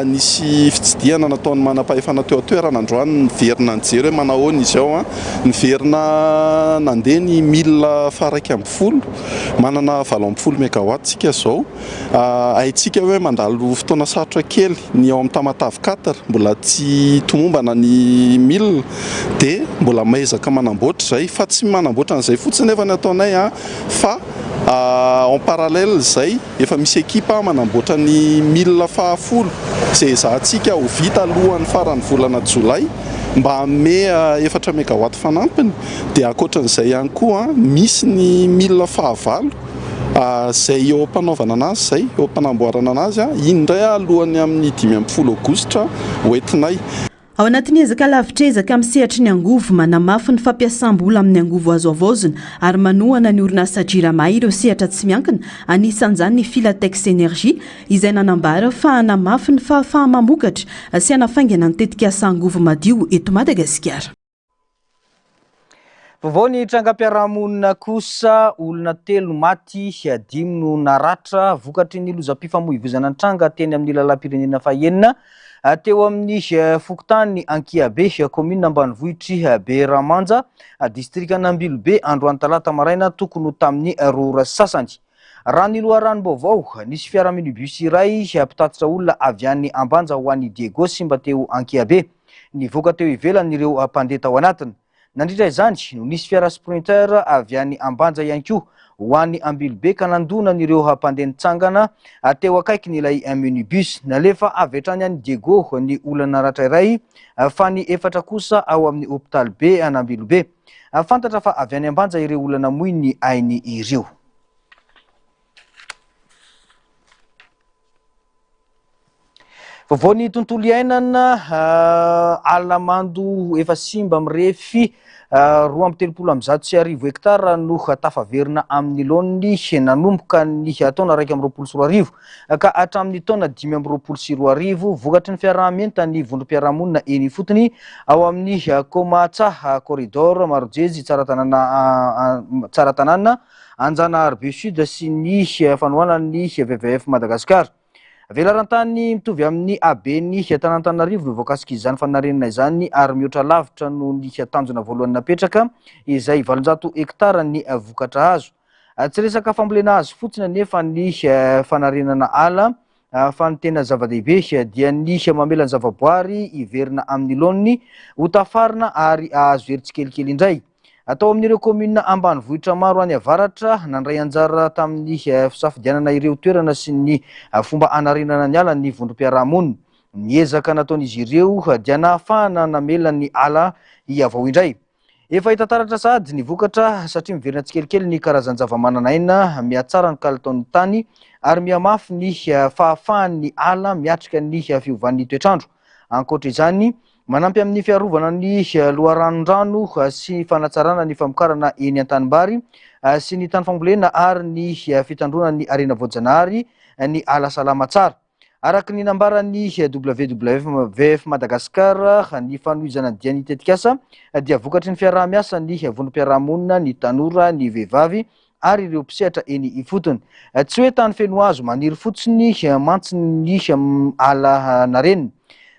nisy fitsidihana nataon'ny manam-pahefana teo an-toerana androany niverina nijery hoe manahoana izy ao. Niverina nandeha ny mille faha-11, manana 18 megawatt tsika izao. Haintsika hoe mandalo fotoana sarotra kely ny ao amin'ny Tamatave quatre, mbola tsy tomombana ny mille dia mbola miezaka manamboatra izay, fa tsy manamboatra an'izay fotsiny nefa ny ataonay fa en parallèle izay efa misy ekipa manamboatra ny mille fahafolo izay ezahantsika ho vita alohan'ny faran'ny volana jolay mba hanome efatra megawatt fanampiny, dia ankoatran'izay ihany koa misy ny mille fahavalo. Izay eo am-panaovana anazy izay, eo am-panamboarana anazy, iny indray alohan'ny amin'ny 15 aogositra ho entinay. Ao anatin'ny ezaka lavitr'ezaka amin'ny sehatry ny angovo, manamafy ny fampiasam-bola amin'ny angovo azo havaozina ary manohana ny orinasa Jirama ireo sehatra tsy miankina, anisan'izany ny Filatex Energie, izay nanambara fa hanamafy ny fahafaha-mamokatra sy hanafaingana ny tetikasa angovo madio eto Madagasikara. Vaovao ny trangam-piarahamonina kosa, olona telo maty, dimy no naratra vokatry ny lozam-pifamoivoizana nitranga teny amin'ny lalam-pirenena fahenina teo amin'ny fokontany Ankiabe, kaominina ambanivohitr'i Beramanja, distrikan'Ambilobe, androany talata maraina tokony ho tamin'ny roa ora sy sasany. Raha ny loharanom-baovao, nisy fiara minibus iray mpitatitra olona avy any Ambanja ho any Diego simba teo Ankiabe. Nivoaka teo ivelany ireo mpandeha tao anatiny. Nandritra izany no nisy fiara Sprinter avy any Ambanja ihany koa ho any Ambilobe ka nandona an'ireo mpandeha nitsangana teo akaikin'ilay minibus. Nalefa avy hatrany any Diego ny olona naratra iray fa ny efatra kosa ao amin'ny hopitaly be an'Ambilobe. Fantatra fa avy any Ambanja ireo olona namoy ny ainy ireo. Vaovao ny tontolo iainana, ala mando efa simba mirefy 1132 hektara no tafaverina amin'ny laoniny nanomboka ny taona 2021 ka hatramin'ny taona 2025 vokatry ny fiaraha-mientan'ny vondrom-piarahamonina eny ifotony ao amin'ny Komatsa Corridor Marojejy Tsaratanàna Tsaratanàna Anjanaharibe Sud sy ny fanohanan'ny WWF Madagascar. Velaran-tany mitovy amin'ny haben'ny tanàn'Antananarivo no voakasik'izany fanarenana izany ary mihoatra lavitra noho ny tanjona voalohany napetraka izay 800 hektara ny vokatra azo. Tsy resaka fambolena hazo fotsiny anefa ny fanarenana ala fa ny tena zava-dehibe dia ny mamela ny zavaboary hiverina amin'ny laoniny, ho tafarina ary hahazo hery tsikelikely indray. Tao amin'ireo kaominina ambanivohitra maro any avaratra, nandray anjara tamin'ny fisafidianana ireo toerana sy ny fomba hanarenana ny ala ny vondrom-piarahamonina. Ny ezaka nataon'izy ireo dia nahafahana namela ny ala hihavao indray. Efa hita taratra sahady ny vokatra satria miverina tsikelikely ny karazan-javamananaina, mihatsara ny kalitaon'ny tany ary mihamafy ny fahafahan'ny ala miatrika ny fiovan'ny toetr'andro. Ankoatra izany, manampy amin'ny fiarovana ny loharanon-drano sy fanatsarana ny famokarana eny an-tanimbary sy ny tany fambolena ary ny fitandroana ny harena voajanahary ny ala salama tsara. Araka ny nambaran'ny WWF Madagascar, ny fanohizana ny dian'ny tetikasa dia vokatry ny fiaraha-miasan'ny vondrom-piarahamonina, ny tanora, ny vehivavy ary ireo mpisehatra eny ifotony. Tsy hoe tany feno hazo maniry fotsiny mantsy ny ala narenina,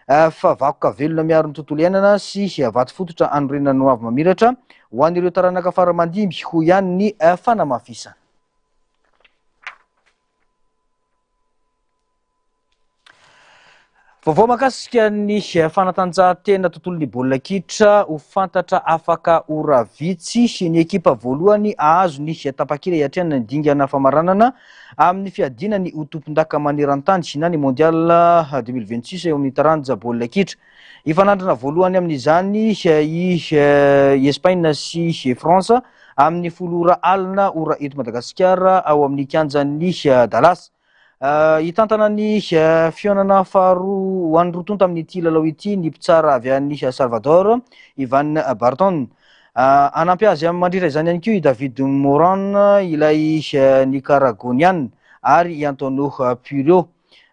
fa vakoka velona miaro ny tontolo iainana sy vato fototra hanorenana ny hoavy mamiratra ho an'ireo taranaka fara aman-dimby, hoy ihany ny fanamafisana. Vaovao mahakasika ny fanatanjahantena tontolon'ny baolina kitra ho fantatra afaka ora vitsy ny ekipa voalohany hahazo ny tapakila hiatrehana ny dingana famaranana amin'ny fiadiana ny ho tompondaka maneran-tany na ny Mondial 2026 eo amin'ny taranja baolina kitra. Hifanandrina voalohany amin'izany i Espagne sy France amin'ny 10 ora alina ora eto Madagasikara ao amin'ny kianjan'ny Dallas. Hitantana ny fihaonana faharoa ho an'ny roa tonta amin'ity lalao ity ny mpitsara avy any Salvador, Ivan Barton. Hanampy azy mandritra izany ihany koa i David Moran, ilay Nikaragoniana, ary i Antonio Purio,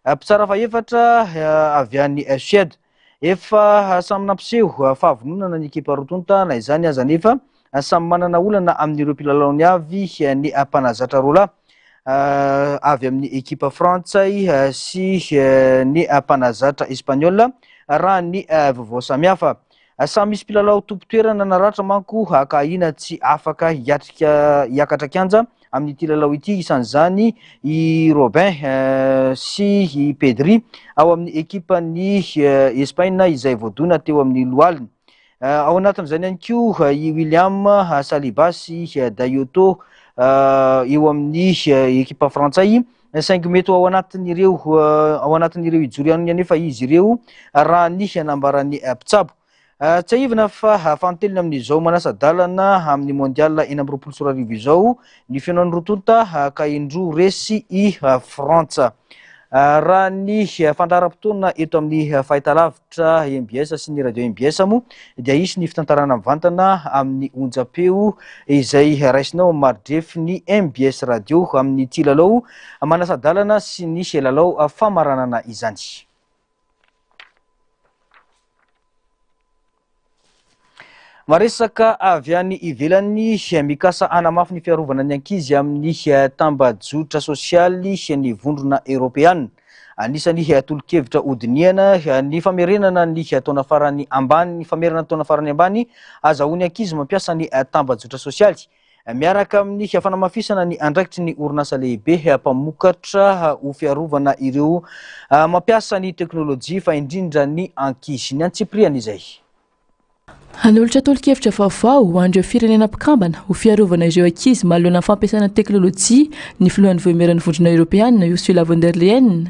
mpitsara fahefatra avy any Suède. Efa samy nampiseho fahavononana ny ekipa roa tonta, na izany aza anefa samy manana olana amin'ireo mpilalaony avy ny mpanazatra roa lahy avy amin'ny ekipa frantsay sy ny mpanazatra espaniola raha ny vaovao samihafa. Samy misy mpilalao tompon-toerana naratra manko ka ahiana tsy afaka hiatrika hiakatra kianja amin'ity lalao ity, isan'izany i Robin sy i Pedri ao amin'ny ekipan'i Espaina izay voadona teo amin'ny lohaliny. Ao anatin'izany ihany koa i William Saliba sy Dayoto eo amin'ny ekipa frantsay, saingy mety ho ao anatin'ireo ao anatin'ireo hijoro ihany anefa izy ireo raha ny nambaran'ny mpitsabo. Tsiahivina fa fanintelony amin'izao manasa-dalana amin'ny Mondial 2026 izao ny fihaonan'ny roa tonta ka indroa resy i Frantsa. Raha ny fandaharam-potoana eto amin'ny fahitalavitra mbs sy ny radio mbs moa dia hisy ny fitantarana mivantana amin'ny onjam-peo izay raisinao amin'ny maridrefy ny mbs radio amin'ity lalao manasa-dalana sy ny lalao famaranana izany. Maresaka avy any ivelany, mikasa hanamafy ny fiarovana ny ankizy amin'ny tambajotra sosialy ny Vondrona Eoropeana. Anisan'ny tolo-kevitra hodinihana ny famerenana ny taona farany ambany, ny famerana ny taona farany ambany azahoan'ny ankizy mampiasa ny tambajotra sosialy. Miaraka amin'ny fanamafisana ny andraikitry ny orinasa lehibe mpamokatra ho fiarovana ireo mampiasa ny teknolojia fa indrindra ny ankizy. Ny antsipiriany izay. Hanolotra tolo-kevitra vaovao ho an'ireo firenena mpikambana ho fiarovana ireo ankizy manoloana ny fampiasana ny teknolojia ny filohan'ny Voamieran'ny Vondrona Eoropeana, Ursula von der Leyen.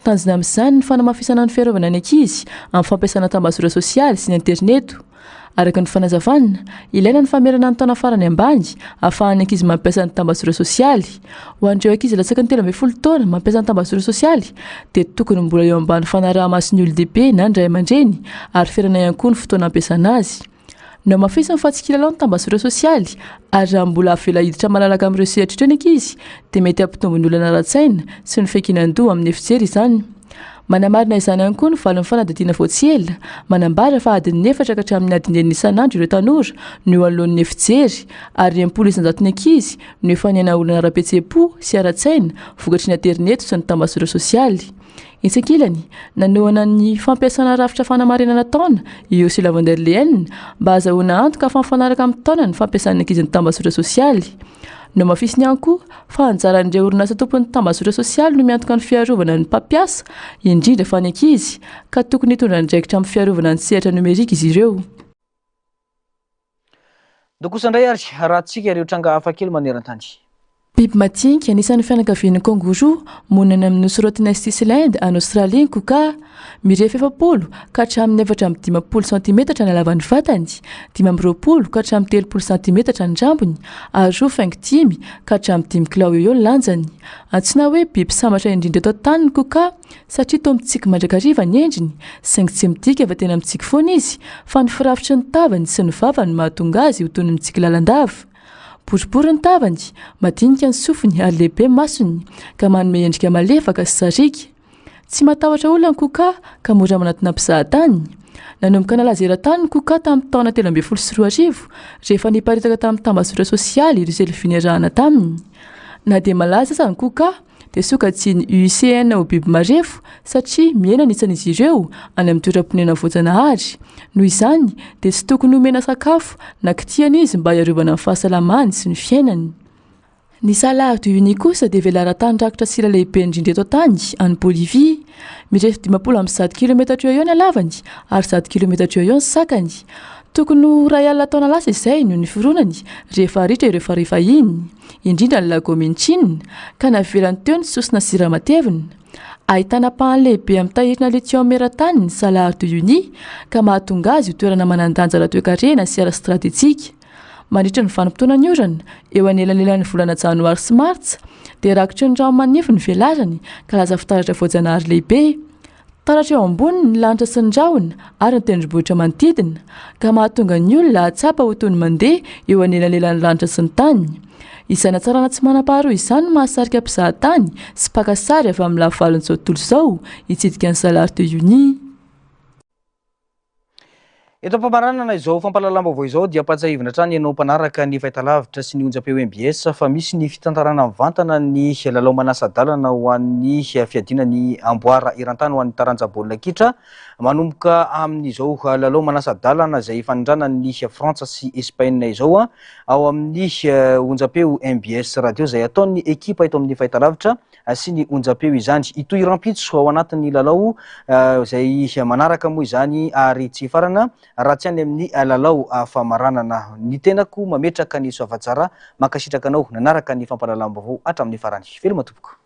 Tanjona amin'izany ny fanamafisana ny fiarovana ny ankizy amin'ny fampiasana tambazotra sosialy sy ny aterineto. Araka ny fanazavana, ilaina ny famerana ny taona farany ambany ahafahan'ny ankizy mampiasa ny tambajotra sosialy. Ho an'ireo ankizy latsaky ny 13 taona mampiasa ny tambajotra sosialy dia tokony mbola eo ambany fanaraha-mason'ny olon-dehibe na ny ray aman-dreny ary ferana ihany koa ny fotoana ampiasana azy. Nohamafisiny fa tsy kilalao ny tambajotra sosialy ary raha mbola avela hiditra malalaka amin'ireo sehatra ireo ny ankizy dia mety hampitombo ny olana ara-tsaina sy ny fiankinan-doha amin'ny efijery izany. Manamarina izany ihany koa ny valin'ny fanadihadiana vao tsy ela, manambara fa adin'ny efatra ka hatramin'ny adin'ny enina isan'andro ireo tanora no eo anoloan'ny efijery, ary 60 isan-jaton'ny ankizy no efa niaina olana ara-pihetseham-po sy ara-tsaina vokatry ny aterineto sy ny tambazotra sosialy. Etsy ankilany, nanohana ny fampiasana rafitra fanamarinana taona i Ursula von der Leyen mba hahazahoana antoka fa mifanaraka amin'ny taona ny fampiasan'ny ankizy ny tambazotra sosialy. Nohamafisiny ihany koa fa anjaran'ireo orinasa tompon'ny tambazotra sosialy no miantoka ny fiarovana ny mpampiasa, indrindra fa ny ankizy, ka tokony hitondra andraikitra amin'ny fiarovana ny sehatra nomerika izy ireo. Ndao kosa indray ary harahantsika ireo tranga hafa kely maneran-tany. Biby madinika anisan'ny fianakavian'ny kangoroa, monina any amin'ny nosy Rottnest Island, any Aostralia ny koka. Mirefy 40 ka hatramin'ny 54 santimetatra ny halavan'ny vatany, 25 ka hatramin'ny 30 santimetatra ny rambony, ary 2,5 ka hatramin'ny 5 kilao eo eo ny lanjany. Antsoina hoe biby sambatra indrindra eto an-tany ny koka satria toa mitsiky mandrakariva ny endriny, saingy tsy midika fa tena mitsiky foana izy, fa ny firafitry ny tavany sy ny vavany no mahatonga azy ho toy ny mitsiky lalandava. Boribory ny tavany, madinika ny sofiny ary lehibe ny masony, ka manome endrika malefaka sy sariaka. Tsy matahotra olona ny Koka ka mora manatona mpizahatany. Nanomboka nalaza eran-tany ny Koka tamin'ny taona 2013 rehefa niparitaka tamin'ny tambajotra sosialy ireo selfie niarahana taminy. Na dia malaza aza ny Koka dia sokajian'ny UICN ho biby marefo satria mihena ny isan'izy ireo any amin'ny toeram-ponenana voajanahary. Noho izany dia tsy tokony homena sakafo na kitihana izy mba hiarovana ny fahasalamany sy ny fiainany. Ny Salar de Uyuni kosa dia velaran-tany rakotra sira lehibe indrindra eto an-tany, any Bolivia. Mirefy 150 kilometatra eo ho eo ny halavany ary 100 kilometatra eo ho eo ny sakany. Tokony ho 120 taona lasa izay no niforonany rehefa ritra ireo farihy fahiny, indrindra ny Lago Minchin, ka navelany teo ny sosona sira matevina. Ahitana ampahany lehibe amin'ny tahirina lithium eran-tany ny Salar de Uyuni, ka mahatonga azy ho toerana manan-danja ara-toekarena sy ara-stratejika. Mandritra ny vanim-potoanan'ny orana, eo anelanelan'ny volana janoary sy martsa, dia rakotry ny rano manify ny velarany ka lasa fitaratra voajanahary lehibe. Taratra eo amboniny ny lanitra sy ny rahona ary ny tendrombohitra manodidina, ka mahatonga ny olona hahatsapa ho toy ny mandeha eo anelanelan'ny lanitra sy ny tany. Izany hatsarana tsy manam-paharoa izany no mahasarika mpizahatany sy mpaka sary avy amin'ny lafivalon'izao tontolo izao hitsidika ny Salar de Uyuni. Eto am-pamaranana izao fampahalalam-baovao izao dia ampahatsiahivina hatrany ianao mpanaraka ny fahitalavitra sy ny onjam-peo mbs fa misy ny fitantarana mivantana ny lalao manasa-dalana ho an'ny fiadiana ny amboara eran-tany ho an'ny taranja baolina kitra manomboka amin'izao lalao manasa-dalana izay hifanindrana ny Frantsa sy Espaina izao ao amin'ny onjam-peo mbs radio izay ataon'ny ekipa eto amin'ny fahitalavitra sy ny onjam-peo izany. Hitohy rahampitso ao anatin'ny lalao izay manaraka moa izany ary tsy hifarana raha tsy any amin'ny lalao famaranana. Ny tenako mametraka ny soavatsara, mankasitraka anao nanaraka ny fampahalalam-baovao hatramin'ny farany. Veloma tompoko.